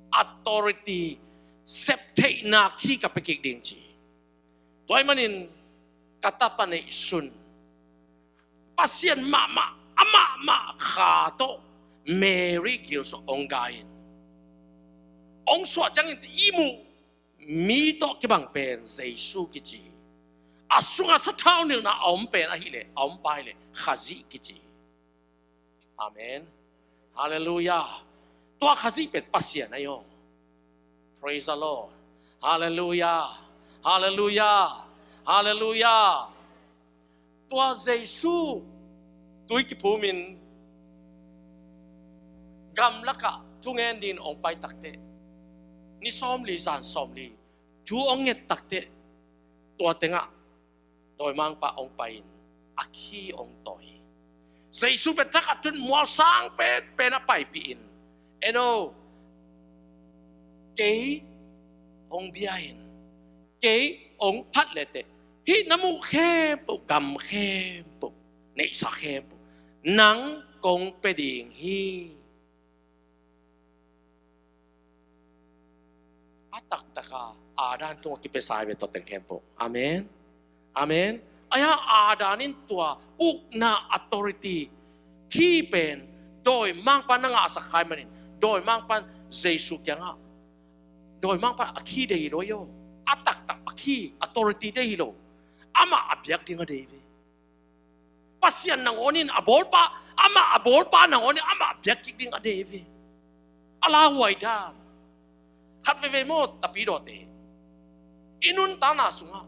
Authority, sep theihna khi ka pia kik ding ci. Tua ahih manin ka tapa neihsun Pasian mahmah, amah mah Kha tawh Mary gil sungah hong gai in, hong suah ciangin i muh mi tawh kibang pen Jesu kici hi. A sungah sathau nilhna a om pen ahih leh, a om pa ahih leh Khazih kici hi. Amen. Halleluiah. Tua Khazih pen Pasian ahi aw. Praise the Lord. Halleluiah. Halleluiah. Halleluiah. Tua Jesu tui kiphumin gamlakah thungen dingin hong pai takteh, ni sawmli, zan sawmli thu hong nget takteh, tua tengah dawimangpa hong pai-in a khi hong tawi hi. Jesu pen thakhat tun mualsang penpen a paipih in, "En aw, kei hong bia in, kei hong phat leteh hih na muh khempeuh, gam khempeuh, neihsa khempeuh nang kong pia ding hi." A taktaka Adam tungah kipiasa hi ve tua teng khempeuh. Amen. Amen. Ahi hang Adam in tua ukna, authority khi pen dawimangpa na ngahsak kha ahih manin, dawimangpa in Jesu kiangah, dawimangpa in a khi deih hi lo aw. A taktak a khi, authority deih hi lo. Amah a biak ding a deih ve. Pasian nangawn in a bawlpa, amah a bawlpa nangawn in amah a biak kik ding a deih ve. A lauhuai dan. Khat veivei maw, tapidawte, i nuntakna sungah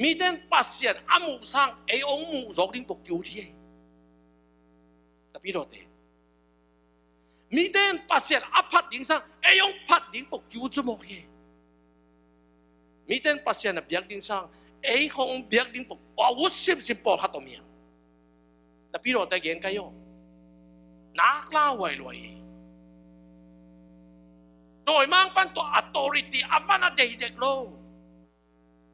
mite in Pasian a muh sang ei hong muh zawk ding peuh ki-ut hi. Tapidawte, mite in Pasian a phat ding sang ei hong phat ding peuh ki-ut zaw mawk hi. Mite in Pasian a biak ding sang ei hong biak ding peuh a ut simsim pawlkhat om hi. Tapidawte, gen ka hi aw. Nak lauhuai lua hi. Dawimangpa in tua authority a van a deih dek lo.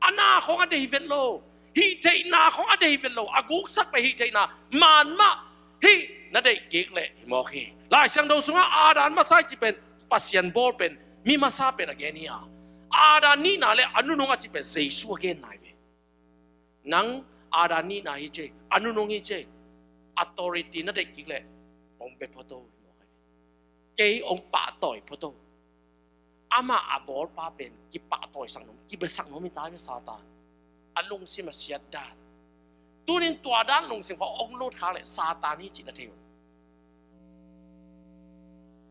A na khawng a deih vet lo. Hih theihna khawng a deih vet lo. A guksak pen hih theihna man mah, hih na deih kik leh hi mawk hi. Lai Siangtho sungah Adam masa i cih pen, Pasian bawl pen, mi masa pen a gen hi a, Adam nihna le a nunung a cih pen Jesu a genna hi ve. Nang Adam nihna hi ci, a nunung hi ci, authority na deih kik leh hong bia phot o hi mawk hi. Kei hong pahtawi phot o. Amah a bawlpa pen kipahtawisak nuam, kibiasak nuam hi ta ve Satan. A lungsim a siat dan. Tunin tua dan lungsim khawng hong lut khak leh Satan hi cih na thei uh.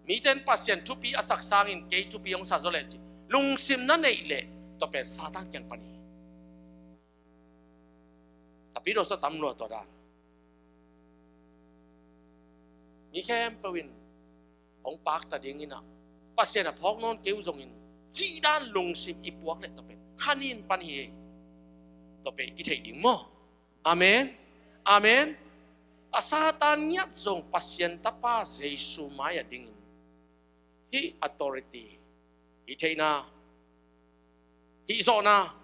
Mite in Pasian thupi a sak sangin kei thupi hong sa zaw leh ci lungsim na neih leh, tua pen Satan kiang pan hi. Tapidaw sa tam lua tua dan. Mi khempeuh in hong pakta dingin ah, Pasian a phawk nawn kei uh zongin, cih dan lungsim i puak leh tua pen kha nin pan hi ei. Tua pen i kitheih ding maw? Amen. Amen. A Satan ngiat zong Pasian Tapa Jesu mai-ah dingin, hih authority, hih theihna, hih zawhna,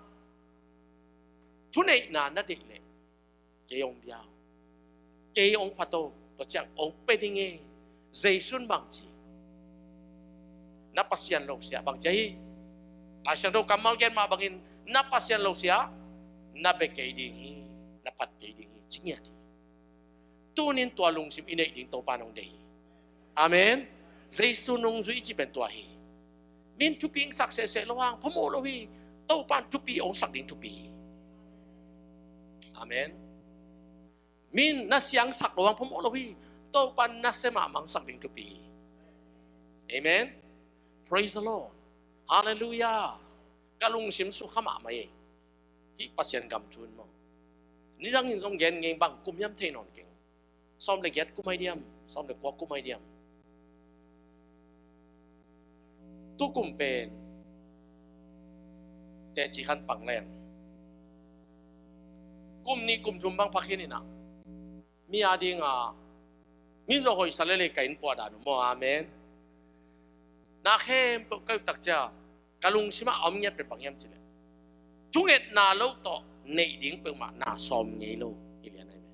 thuneihna na deih leh kei hong bia o, kei hong phat o, tua ciang hong pia ding e. Jesu in bang ci? Na Pasian lo sia, bang ci ahi? Lai Siangtho kammal gen mah bangin, na Pasian lo sia, na bia kei ding hi, na phat kei ding hi, ci ngiat hi. Tunin tua lungsim i neih ding Topa in hong deih hi. Amen. Jesu nungzui i cih pen tua hi. Min thupi hong sak sehseh lo hang phamawh lo hi. Topan thupi hong sak ding thupi hi. Amen. Min na siangsak lo hang phamawh lo hi. Topan na sia mahmah hong sak ding thupi hi. Amen. Praise the Lord. Hallelujah. Ka lungsim sukha mahmah hi. Hih Pasian gam thu in maw, nidangin zong gen ngei, bang kum hiam thei nawn keng. Sawm le giat kum ahi diam, sawm le kua kum ahi diam. Tukum pen teci khan pang leng, kum nih kum thum bang pha khin in ah, mi a dinga min zong hoihsa lel hi, ka inn puah dan uh maw. Amen. Na khempeuh ka uk tak ciang ka lungsim ah a om ngiat pen bang hiam cih leh, thungetna lo tawh neih ding peuhmah na sawm ngei lo hi lian ahi ve.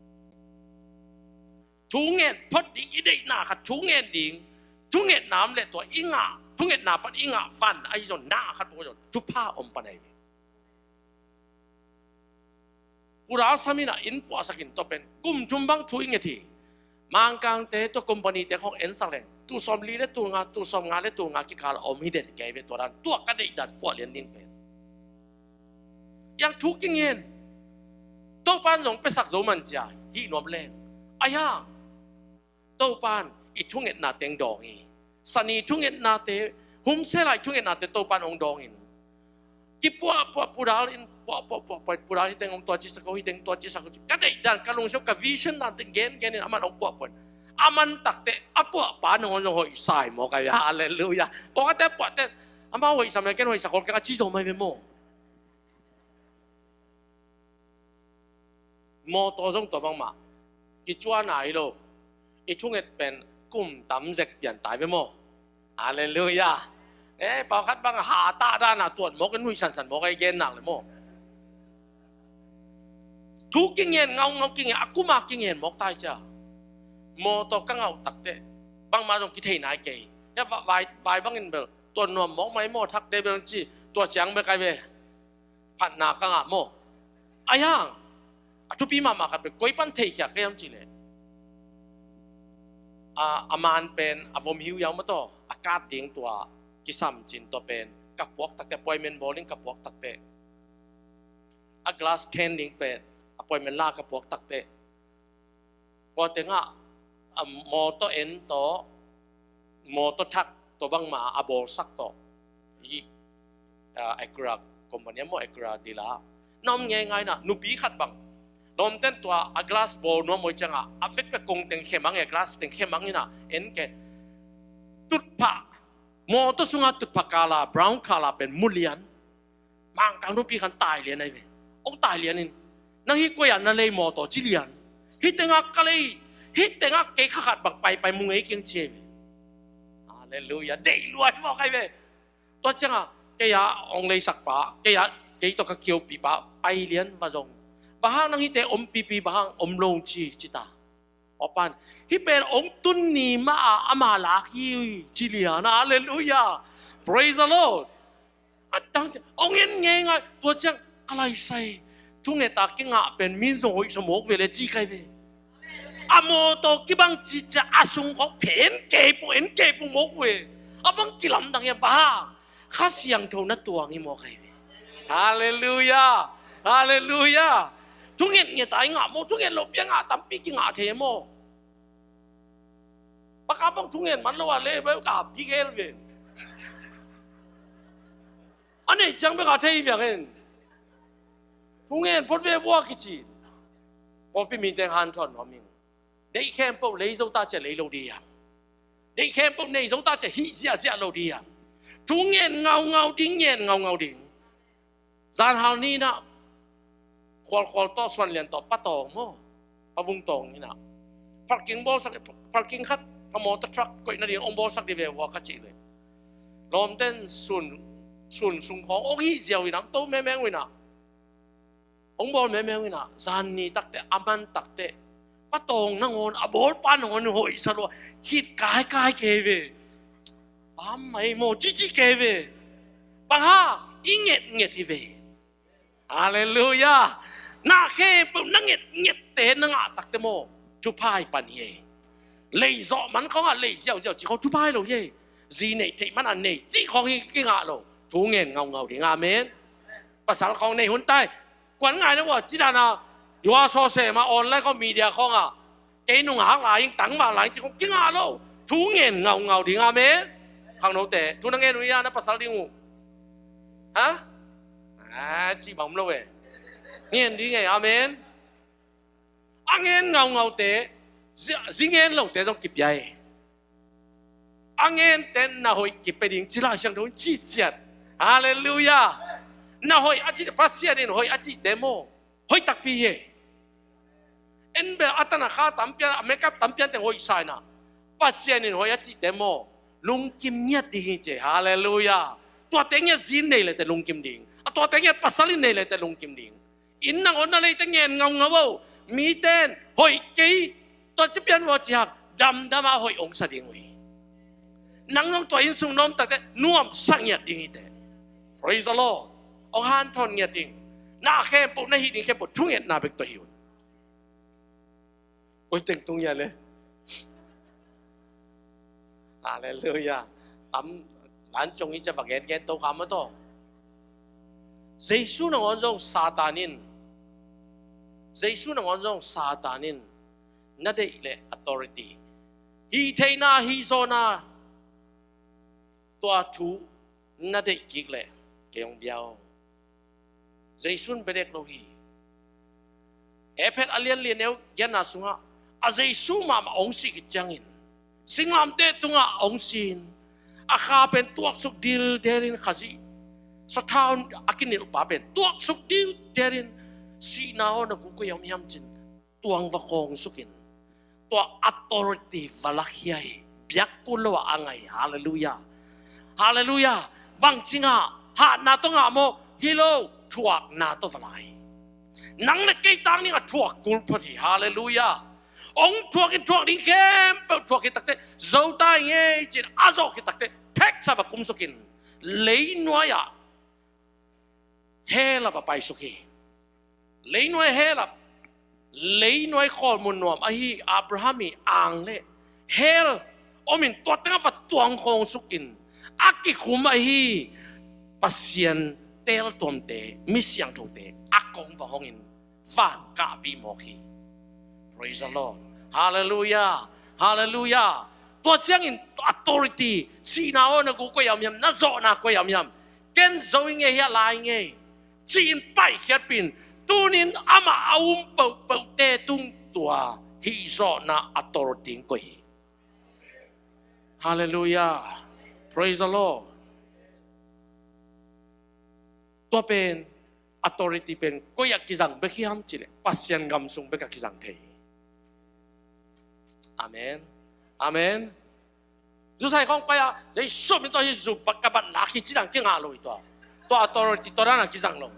Thungen phot ding i deihna khat thungen ding, thungetna om leh tua i ngah, thungetna pan i ngah van ahi zong na khat peuh zong thupha om pan ahi ve. Pudal sam in ah inn puahsak in, tua pen kum thum bang thu i nget hi. Mangkangte tua company te khawng ensak leng tul sawmli le tul nga, tul sawmnga le tul nga kikal a om hi den kei ve. Tua dan, tua ka deih dan puah lian ding pen. Iang thu kingen, Topan zong piasak zo man cia hih nuam leng. Ahi hang Topan i thungetna teng dawng hi. Sani thungetnate, humsela i thungetnate Topan hong dawng in, kipuahpuah pudal in, puahpuah puahpuah pudal, hih teng hong tuacisak o, hih teng tuacisak o. Ka deih dan, ka lungsim, ka vision dan teng gengen in aman hong puahpuah in, aman takte a puahpa nangawn zong hoihsa hi maw, ka hi. Halleluiah. Pawlkhatte puahte, amau hoihsa mah, ken hoihsa khol keng a ci zo mai ve maw. Mawtaw zong tua bangmah kicuana hi lo. I thunget pen kum tam zek pian tai ve maw. Halleluiah. Eh, pawlkhat bang a hatah dana tuat mawk, nuih sansan mawk a i gen nak le maw. Thu kingen, ngaungau kingen, a kuma kingen mawk tai cia. Mawtaw ka ngah uh takteh bangmah zong kithei nai kei. Hia vai, vai bangin bel tuat nuam mawk mai maw, thakte bel ci, tua ciang bek ai ve. Phatna ka ngah maw. Ahi hang a thupi mahmah khat pen koi pan theikhiak ka hiam cih leh, a, a man pen a vom hiuhiau mataw, a kat ding tua kisam cin tua pen ka puak takteh, appointment bawl ding ka puak takteh, a glass khen ding pen appointment la ka puak takteh, tua tengah, a, mawtaw en tawh, mawtaw thak tawh bangmah a bawlsak tawh, hih, a, Acura company maw, Acura dealer na om ngeingai in ah, nupi khat bang lawmten tua a glass bawl nuam uh hi ciangah a vekvek kong teng khemang e, glass teng khemang in ah, en ke, tutphah, mawtaw sungah tutphah kala, brown kala pen mu lian. Mangkang nupi khan tai lian ahi ve. Hong tai lian in, nang hih koi ah na lei mawtaw, ci lian. Hih tengah ka lei, hih tengah kei kha khat bang paipai mu ngei keng, ci ahi ve. Halleluiah. Deih lua hi mawk ahi ve. Tua ciangah kei a hong leisak pa, kei a, kei tawh ka kiupi pa pai lian va zong. Bang hang nang hihte om pipi, bang hang om lo ci, ci ta. Aw pan, hih pen hong tun ni mah a ama lak hi, ci lian. Halleluiah. Praise the Lord. A dang ciang hong en ngeingai, tua ciang ka laisai, thunget a kingah pen min zong hoih sa mawk ve le, ci kai ve. A mawtaw kibang ci cia a sung khawng phen kei pu, en kei pu mawk ve. A bang kilamdang hiam, bang hang Kha Siangtho na tuang hi mawk ahi ve. Halleluiah. Halleluiah. Thunget nget a i ngah maw, thunget lo pi a ngah tampi kingah thei maw. Paka bang thungen man lo a le, bai ka pi gel ve. A nei ciang bek a thei viang en. Thungen phot ve vua kici. Pawlpi mite hanthawn nuam ing. Deih khempeuh lei zo ta cia lei lo ding hiam? Deih khempeuh nei zo ta cia hih ziahziah lo ding hiam? Thu ngen ngaungau ding, ngen ngaungau ding. Zanhal ni in ah Khualkhual tawh, Suanlian tawh Pa Tawng maw, Pa Vung Tawng in ah parking bawlsak, parking khat ka mawtaw, truck koih nading hong bawlsak dih ve vua ka cih leh, lawmten sun, sun sung khawng hong hih ziau in ah, hong to memeng uh in ah, hong bawl memeng uh in ah, zan ni takteh, a man takteh, Pa Tawng nangawn, a bawlpa nangawn hoihsa lua, khit kaikai kei ve. Pam mai maw, cici kei ve. Bang hang, i ngetnget hi ve. Halleluiah. Na khempeuh na ngetngette na ngah takteh maw, thupha hi pan hi. Lei zawh man khawngah lei ziauziau ci khawng thupha hi lo hi. Zi neih theih man a nei cih khawng hi kingah lo. Thu ngen ngaungau ding. Amen. Pasal khawng nei hun tai. Kuan ngai na vua ci dan a, yua sawsem a online khawng, media khawng ah, kei nung hak lai ing, tang mah lai ing cih khawng kingah lo. Thu ngen ngaungau ding. Amen. Khangnote, thu na ngen uh hi a, na pasal ding uh. Ha? A, cih bang om lo e. Ngen ding e. Amen. A ngen ngaungaute, zi, zi ngen lote zong kipia e. A ngente na hoih kipia ding ci Lai Siangtho in ci ciat. Halleluiah. Na hoih a cih, Pasian in hoih a cihte maw, hoih takpi hi e. En bel a tan a kha tampian, a makeup tampian teng hoih sa in a, Pasian in hoih a cihte maw, lungkim ngiat ding hi ci e. Halleluiah. Tuate ngiat zi nei le teh lungkim ding. A tuate ngiat pasal in nei le teh lungkim ding. In nangawn na leite ngen ngaungau o. Mite in hoih kei, tua ci pian vua ci hang, damdam a hoih ong sa ding uh hi. Nang zong tua innsung nuam takte nuamsa ngiat ding hi teh. Praise the Lord. Ong hanthawn ngiat ding. Na khempeuh, na hih ding khempeuh thungetna bek tawh hi un. Koi teng tung hia le? Halleluiah. Tam lan ciang i ca va gengen to kha maw taw. Jesu nangawn zong Satan in, Jesu nangawn zong Satan in na deih le authority, hih theihna, hih zawhna, tua thu na deih kik leh kei hong bia o. Jesu in bia dek lo hi. Efesa a lian li, a neu giatna sungah a Jesu mahmah hong sih khit ciangin singlamteh tungah hong si-in a kha pen tuaksuk dildel in, Khazih sathau a kinilhpa pen tuaksuk dildel in, sihna aw, na guk koi ah om hiam ci-in tuang va khawngsuk in, tua authority va lakhia hi. Biak kul lo a a ngai. Halleluiah. Halleluiah. Bangci ngah? Hatna tawh ngah maw? Hi lo, thuakna tawh va la hi. Nang le kei tang ding a thuak kul phot hi. Halleluiah. Ong thuak in, thuak ding khempeuh thuak khit takte, zo ta ing ei ci-in a zawh khit takte, pheksa va kumsuk in, leinuai ah hell ah va paisuk hi. Leinuai hell ah, leinuai khawl mun nuam ahi Abraham ii ang le hell om in, tua tengah va tuang khawngsuk in, a kikhum ahi Pasian teeltuamte, mi siangthote a kong va hong in, van kahpih mawk hi. Praise the Lord. Halleluiah. Halleluiah. Tua ciangin authority, sihna aw, na guk koi ah om hiam, na zawhna koi ah om hiam, ken zo ing ei, hiah la ing ei ci-in paikhiatpih in, tuni-in amah a um peuhpeuhte tung tua hih zawhna authority hong koih hi. Halleluiah. Praise the Lord. Tua pen, authority pen koi ah kizang bek hiam cih leh Pasian gam sung bek ah kizang thei hi. Amen. Amen. Zu sai khawng pai a, Jesu min tawh hih zu bat ka bat lak hi ci dan kingah lo hi tua. Tua authority tua dan a kizang lo.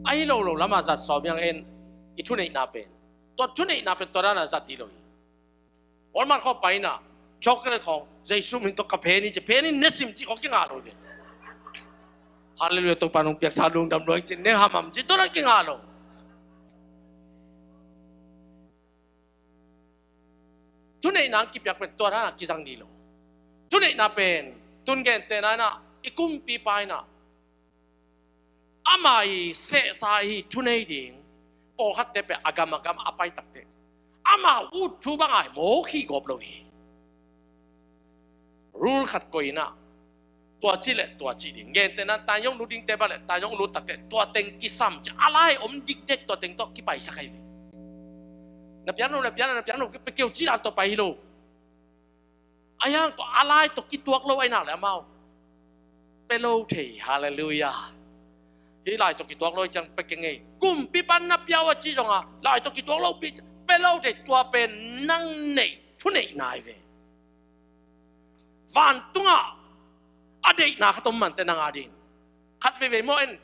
Ahi lo lo lamah zat sawm hiang en, i thuneihna pen. Tua thuneihna pen tua dan a zat hi lo hi. Walmart khawng pai in a, chocolate khawng, Jesu min tawh ka phen hi ci, phen in ne sim cih khawng kingah lo hi ve. Halleluiah, Topa nong piaksa lungdam lua ing ci, ne hamham ci, tua dan kingah lo. Thuneihna hong kipiak pen tua dan a kizang ding hi lo. Thuneihna pen, tun gentehna in a, i kumpipa in a, ama ii sehsa ahi thunei ding pawlkhatte pen a gam a gam a pai takte, ama ut thu bang a hi mawk hi gawp lo hi. Rule khat koih in a, tua ci le tua ci ding. Gentehna, taiyong lut dingte bang le taiyong lut takte, tua teng kisam ci, a lai om dikdek tua teng tawh kipaisak ahi ve. Na pian lo, na pian lo, na pian lo, pe kei uh ci dan tawh pai hi lo. Ahi hang tua a lai tawh kituak lo ahih nak leh amau pia lo thei. Halleluiah. Hih lai tawh kituak lo hi ciang pia keng ei. Kumpipa in na pia uh a ci zong a, lai tawh kituak lo pi, pia lo thei. Tua pen nang neih thuneihna ahi ve. Vantungah a deihna khat om mante nang a ding. Khat veivei maw en,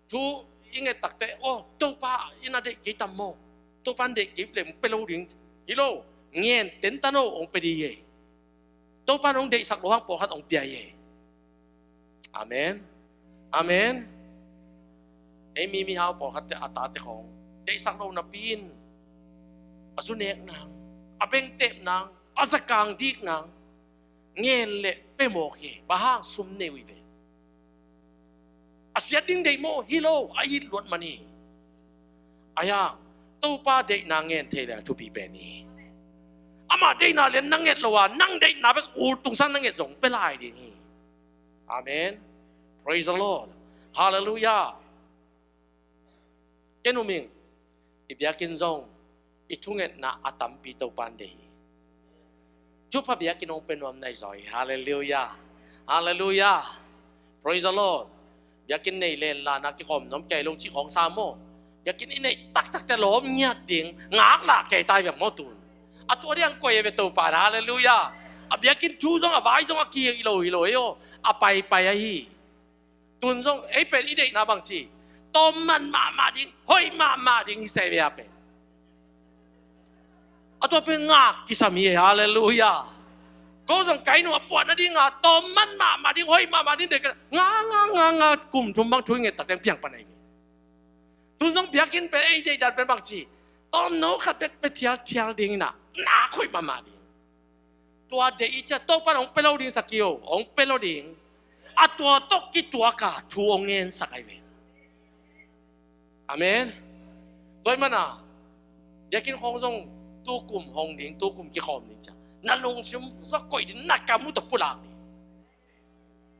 thu i nget takte, aw, Topa in a deih kei tam maw? Topa in deih kei leh hong pia lo ding. Hi lo, ngen tentan o, hong pia ding hi ei. Topa in hong deihsak loh hang pawlkhat hong pia hi ei. Amen. Amen. Ei mi mihau pawlkhatte a tate khawng deihsak lo napi in a zu nek nang, a bengtep nang, a zakang dik nang, ngen le pia mawk hi. Bang hang? Sum nei uh hi ve. A siat ding deih maw? Hi lo, a it luat man hi. Ahi hang Topa deihna ngen thei le a thupi pen hi. Amah deihna lian na nget lo a, nang deihna bek ultungsang na nget zong pia lai ding hi. Amen. Praise the Lord. Hallelujah. Ken um ing, i biakinn zong i thungetna a tampi Topa'n deih hi. Thupha biakinn hong pia nuam na hi zaw hi. Hallelujah. Hallelujah. Praise the Lord. Biakinn nei lenla na kikhawm nuam kei lo cih khawng sa maw? Biakinn i neih taktakte lawm ngiat ding ngaklah kei tai ve maw tun? A tua diang koih ve Topa'n. Hallelujah. A biakinn thu zong a vai zong a kihih lo hi lo hi aw. A paipai ahi. Tun zong ei pen i deihna bang ci? Tawm man mahmah ding, hoih mahmah ding hi se ve a pen. A tua pen ngak kisam hi. Hallelujah. Ko zong kai nu a puah nadinga tawm man mahmah ding, hoih mahmah ding deih ka nga nga nga nga kum thum bang thu i nget tak teng piang pan ahi ve. Tun zong biakinn pen ei deihdan pen bang ci? Tawmno khat bek pia thialthial ding ina, nak hoih mahmah ding. Tua deih i ciah Topa'n hong pia lo ding sa kei o, hong pia lo ding. A tua tawh kituaka thu hong ngensak ahi ve. Amen. Tua ahih mana biakinn khawng zong tukum hong ding, tukum kikhawm ding ciah na lungsim zong koih ding, na kam uh tawh pulak ding.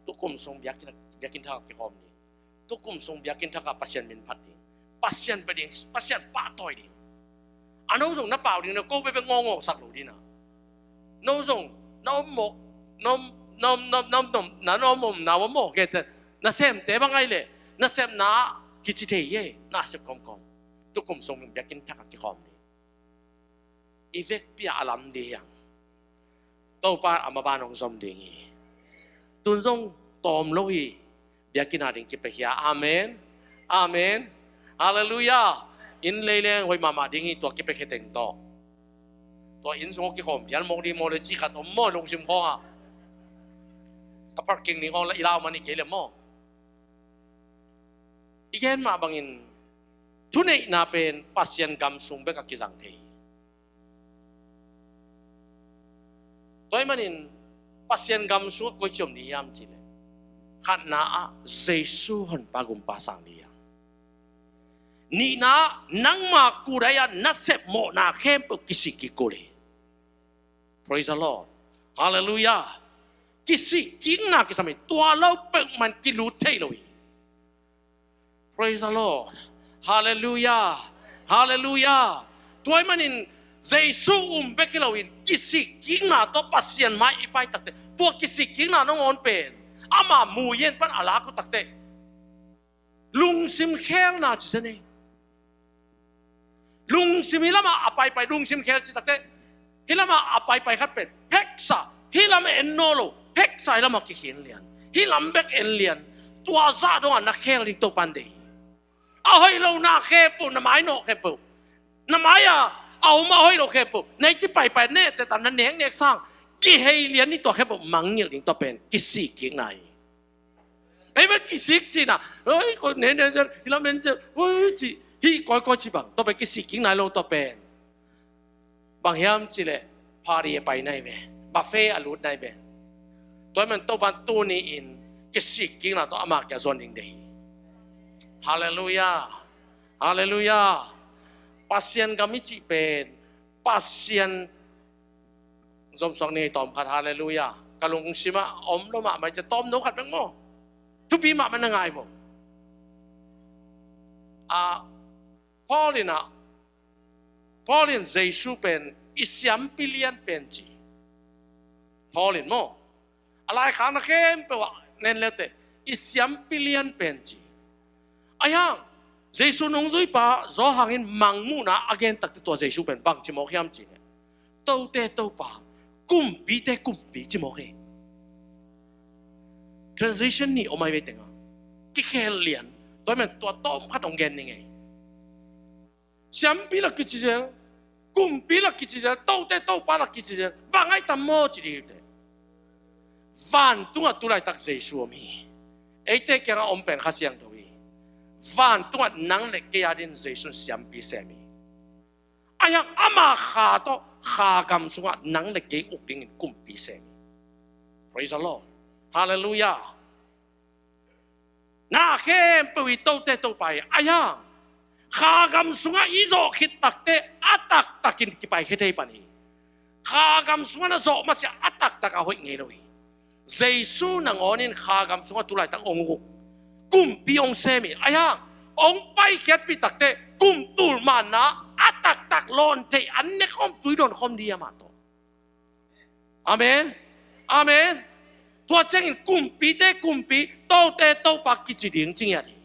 Tukum sung biakinn, biakinn thak kikhawm ding. Tukum sung biakinn thakah Pasian min phat ding. Pasian pia ding, Pasian pahtawi ding. A no zong na pau ding, na ko bekbek ngawngawngsak lo ding a. No zong na om mawk, na om, na om, na om, na om, na om, na om, na om, na om mawk, na semte bang ahi leh na sepna kici thei hi, na sep kawmkawm. Tukum sung biakinn thakah kikhawm ding. I vekpi-a a lam ding hi hang. Topa a maban hong zom ding hi. Tun zong tawm lo hi. Biakinn a ding kipia khia. Amen. Amen. Hallelujah. Inn lei leng hoih mahmah ding hi, tua kipia khia teng tawh. Tua inn sung kikhawm phial mawk ding maw le cih khat om maw lungsim khawngah? A parking ding khawng la i lau man hi kei le maw? I gen mah bangin thuneihna pen Pasian gam sung bek a kizang thei hi. Tua ahih manin Pasian gam sungah koici om ding hiam cih leh, khatna ah Jesu Honpa Gumpa sang ding hi hang. Nihna ah nangma kudai ah na sep mawhna khempeuh kisik kik kul hi. Praise the Lord. Hallelujah. Kisik kikna kisam hi. Tua lo peuhmah in kilut thei lo hi. Praise the Lord. Hallelujah. Hallelujah. Tua ahih manin Jesu um bek hi loin kisik kikna tawh Pasian mai i pai takteh, tua kisik kikna nangawn pen ama muyen pan a lak uh takteh, lungsim khelna ci zen ei. Lungsim hih lamah a paipai, lungsim khel cih takteh, hih lamah a paipai khat pen pheksa, hih lamah en nawn lo, pheksa hih lamah kikhin lian, hih lam bek en lian. Tua zah dongah na khel ding Topa'n deih hi. A hoih lo na khempeuh, na mainawh khempeuh, na mai-ah a om a hoih lo khempeuh, na i ci paipai nehte tan na neknek sang kihei lian ni, tua khempeuh mangngilh ding, tua pen kisik kikna hi. Ei, bel kisik cihna, oi, ko ne ne zel, hih lam en zel, oi, ci, hih kawikawi ci bang, tua pen kisik kikna hi lo, tua pen bang hiam cih leh, party a pai na hi ve, buffet a lut na hi ve. Tua ahih manin Topa'n tuni-in kisik kikna tawh ama kiang zuan ding deih hi. Hallelujah. Hallelujah. Pasian gam i cih pen Pasian zomsuak ni tawm khat, hallelujah. Ka lungsim ah om lo mahmah i ci a tawmno khat bek maw? Thupi mahmah na ngai vo. A, Paul in ah, Paul in Jesu pen i siampi lian pen ci. Paul in maw, a laikhakna khempeuh ah nen le teh, i siampi lian pen ci. Ahi hang Jesu nungzuipa Johan in mangmuhna a gen takteh, tua Jesu pen bang ci mawk hiam cih leh, tote Topa, kumpite Kumpi ci mawk hi. Transition nih om ahi ve tengah, kikhel lian. Tua ahih manin tua tawm khat hong gen ning ei. Siampi lah kici zel, Kumpi lah kici zel, tote Topa lah kici zel, bang ahi tam maw ci ding hi teh. Vantungah tulaitak Jesu om hi. Eite kiangah om pen Kha Siangtho hi. Vantungah nang le kei adingin Jesu in siampi sem hi. Ahi hang ama Kha tawh Kha gam sungah nang le kei uk dingin kumpi sem hi. Praise the Lord. Halleluiah. Na khempeuh i Tote Topa hi. Ahi hang kha gam sungah i zawh khit takteh a taktakin kipai khia thei pan hi. Kha gam sungah na zawh masiah a taktak a hoih ngei lo hi. Jesu nangawn in kha gam sungah tulaitak hong uk, kumpi hong sem hi. Ahi hang hong paikhiatpih takteh kum tul manna a taktak lawn thei, an ne khawm, tui dawn khawm ding hi amah tawh. Amen. Amen. Tua ciangin kumpite kumpi, Tote Topa kici ding ci ngiat hi.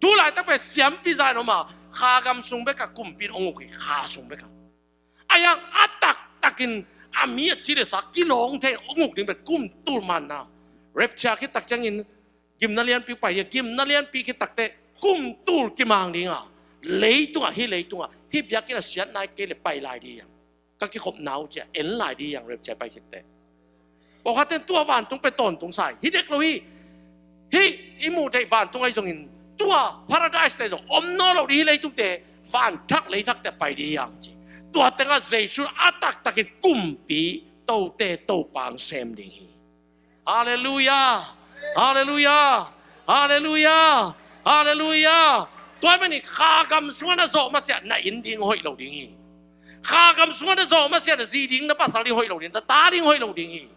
Tulaitak pen siampi zah in om a, kha gam sung bekah kumpi in hong uk hi, kha sung bekah. Ahi hang a taktakin a mi a ci le sa kilawng thei hong uk ding pen kum tul manna. Rapture khit tak ciangin gimna lianpi pai ding, gimna lianpi khit takteh kum tul kimang ding a, leitungah, hih leitungah, hih biakinn a siat nai kei le pai lai ding hi hang. Ka kikhopna uh ci-a en lai ding hi hang, rapture pai khitteh. Pawlkhatte in tua vantung pen tawntung sa hi. Hi dek lo hi. Hih i muh theih vantung ahi zongin tua paradise te zong om nawn lo ding hi, leitungte, van thak lei thakte pai ding hi hang ci. Tua tengah Jesu a taktakin kumpi, Tote Topa hong sem ding hi. Halleluiah. Halleluiah. Halleluiah. Halleluiah. Tua ahih manin kha gam sungah na zawh masiah na inn ding hoih lo ding hi. Kha gam sungah na zawh masiah na zi ding, na pasal ding hoih lo ding, na ta ding hoih lo ding hi.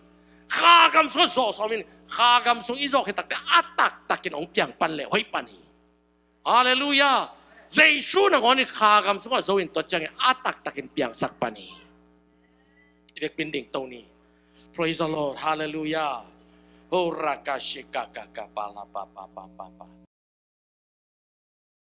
Kha gam sungah zawh sawm in, kha gam sung i zawh khit takteh a taktakin hong piang pan le hoih pan hi. Halleluiah. Jesu nangawn in kha gam sungah zo in tua ciangin a taktakin piangsak pan hi. I vekpi-in dingto ni. Praise the Lord. Halleluiah. Ho raka shika kaka pa la pa pa pa pa pa.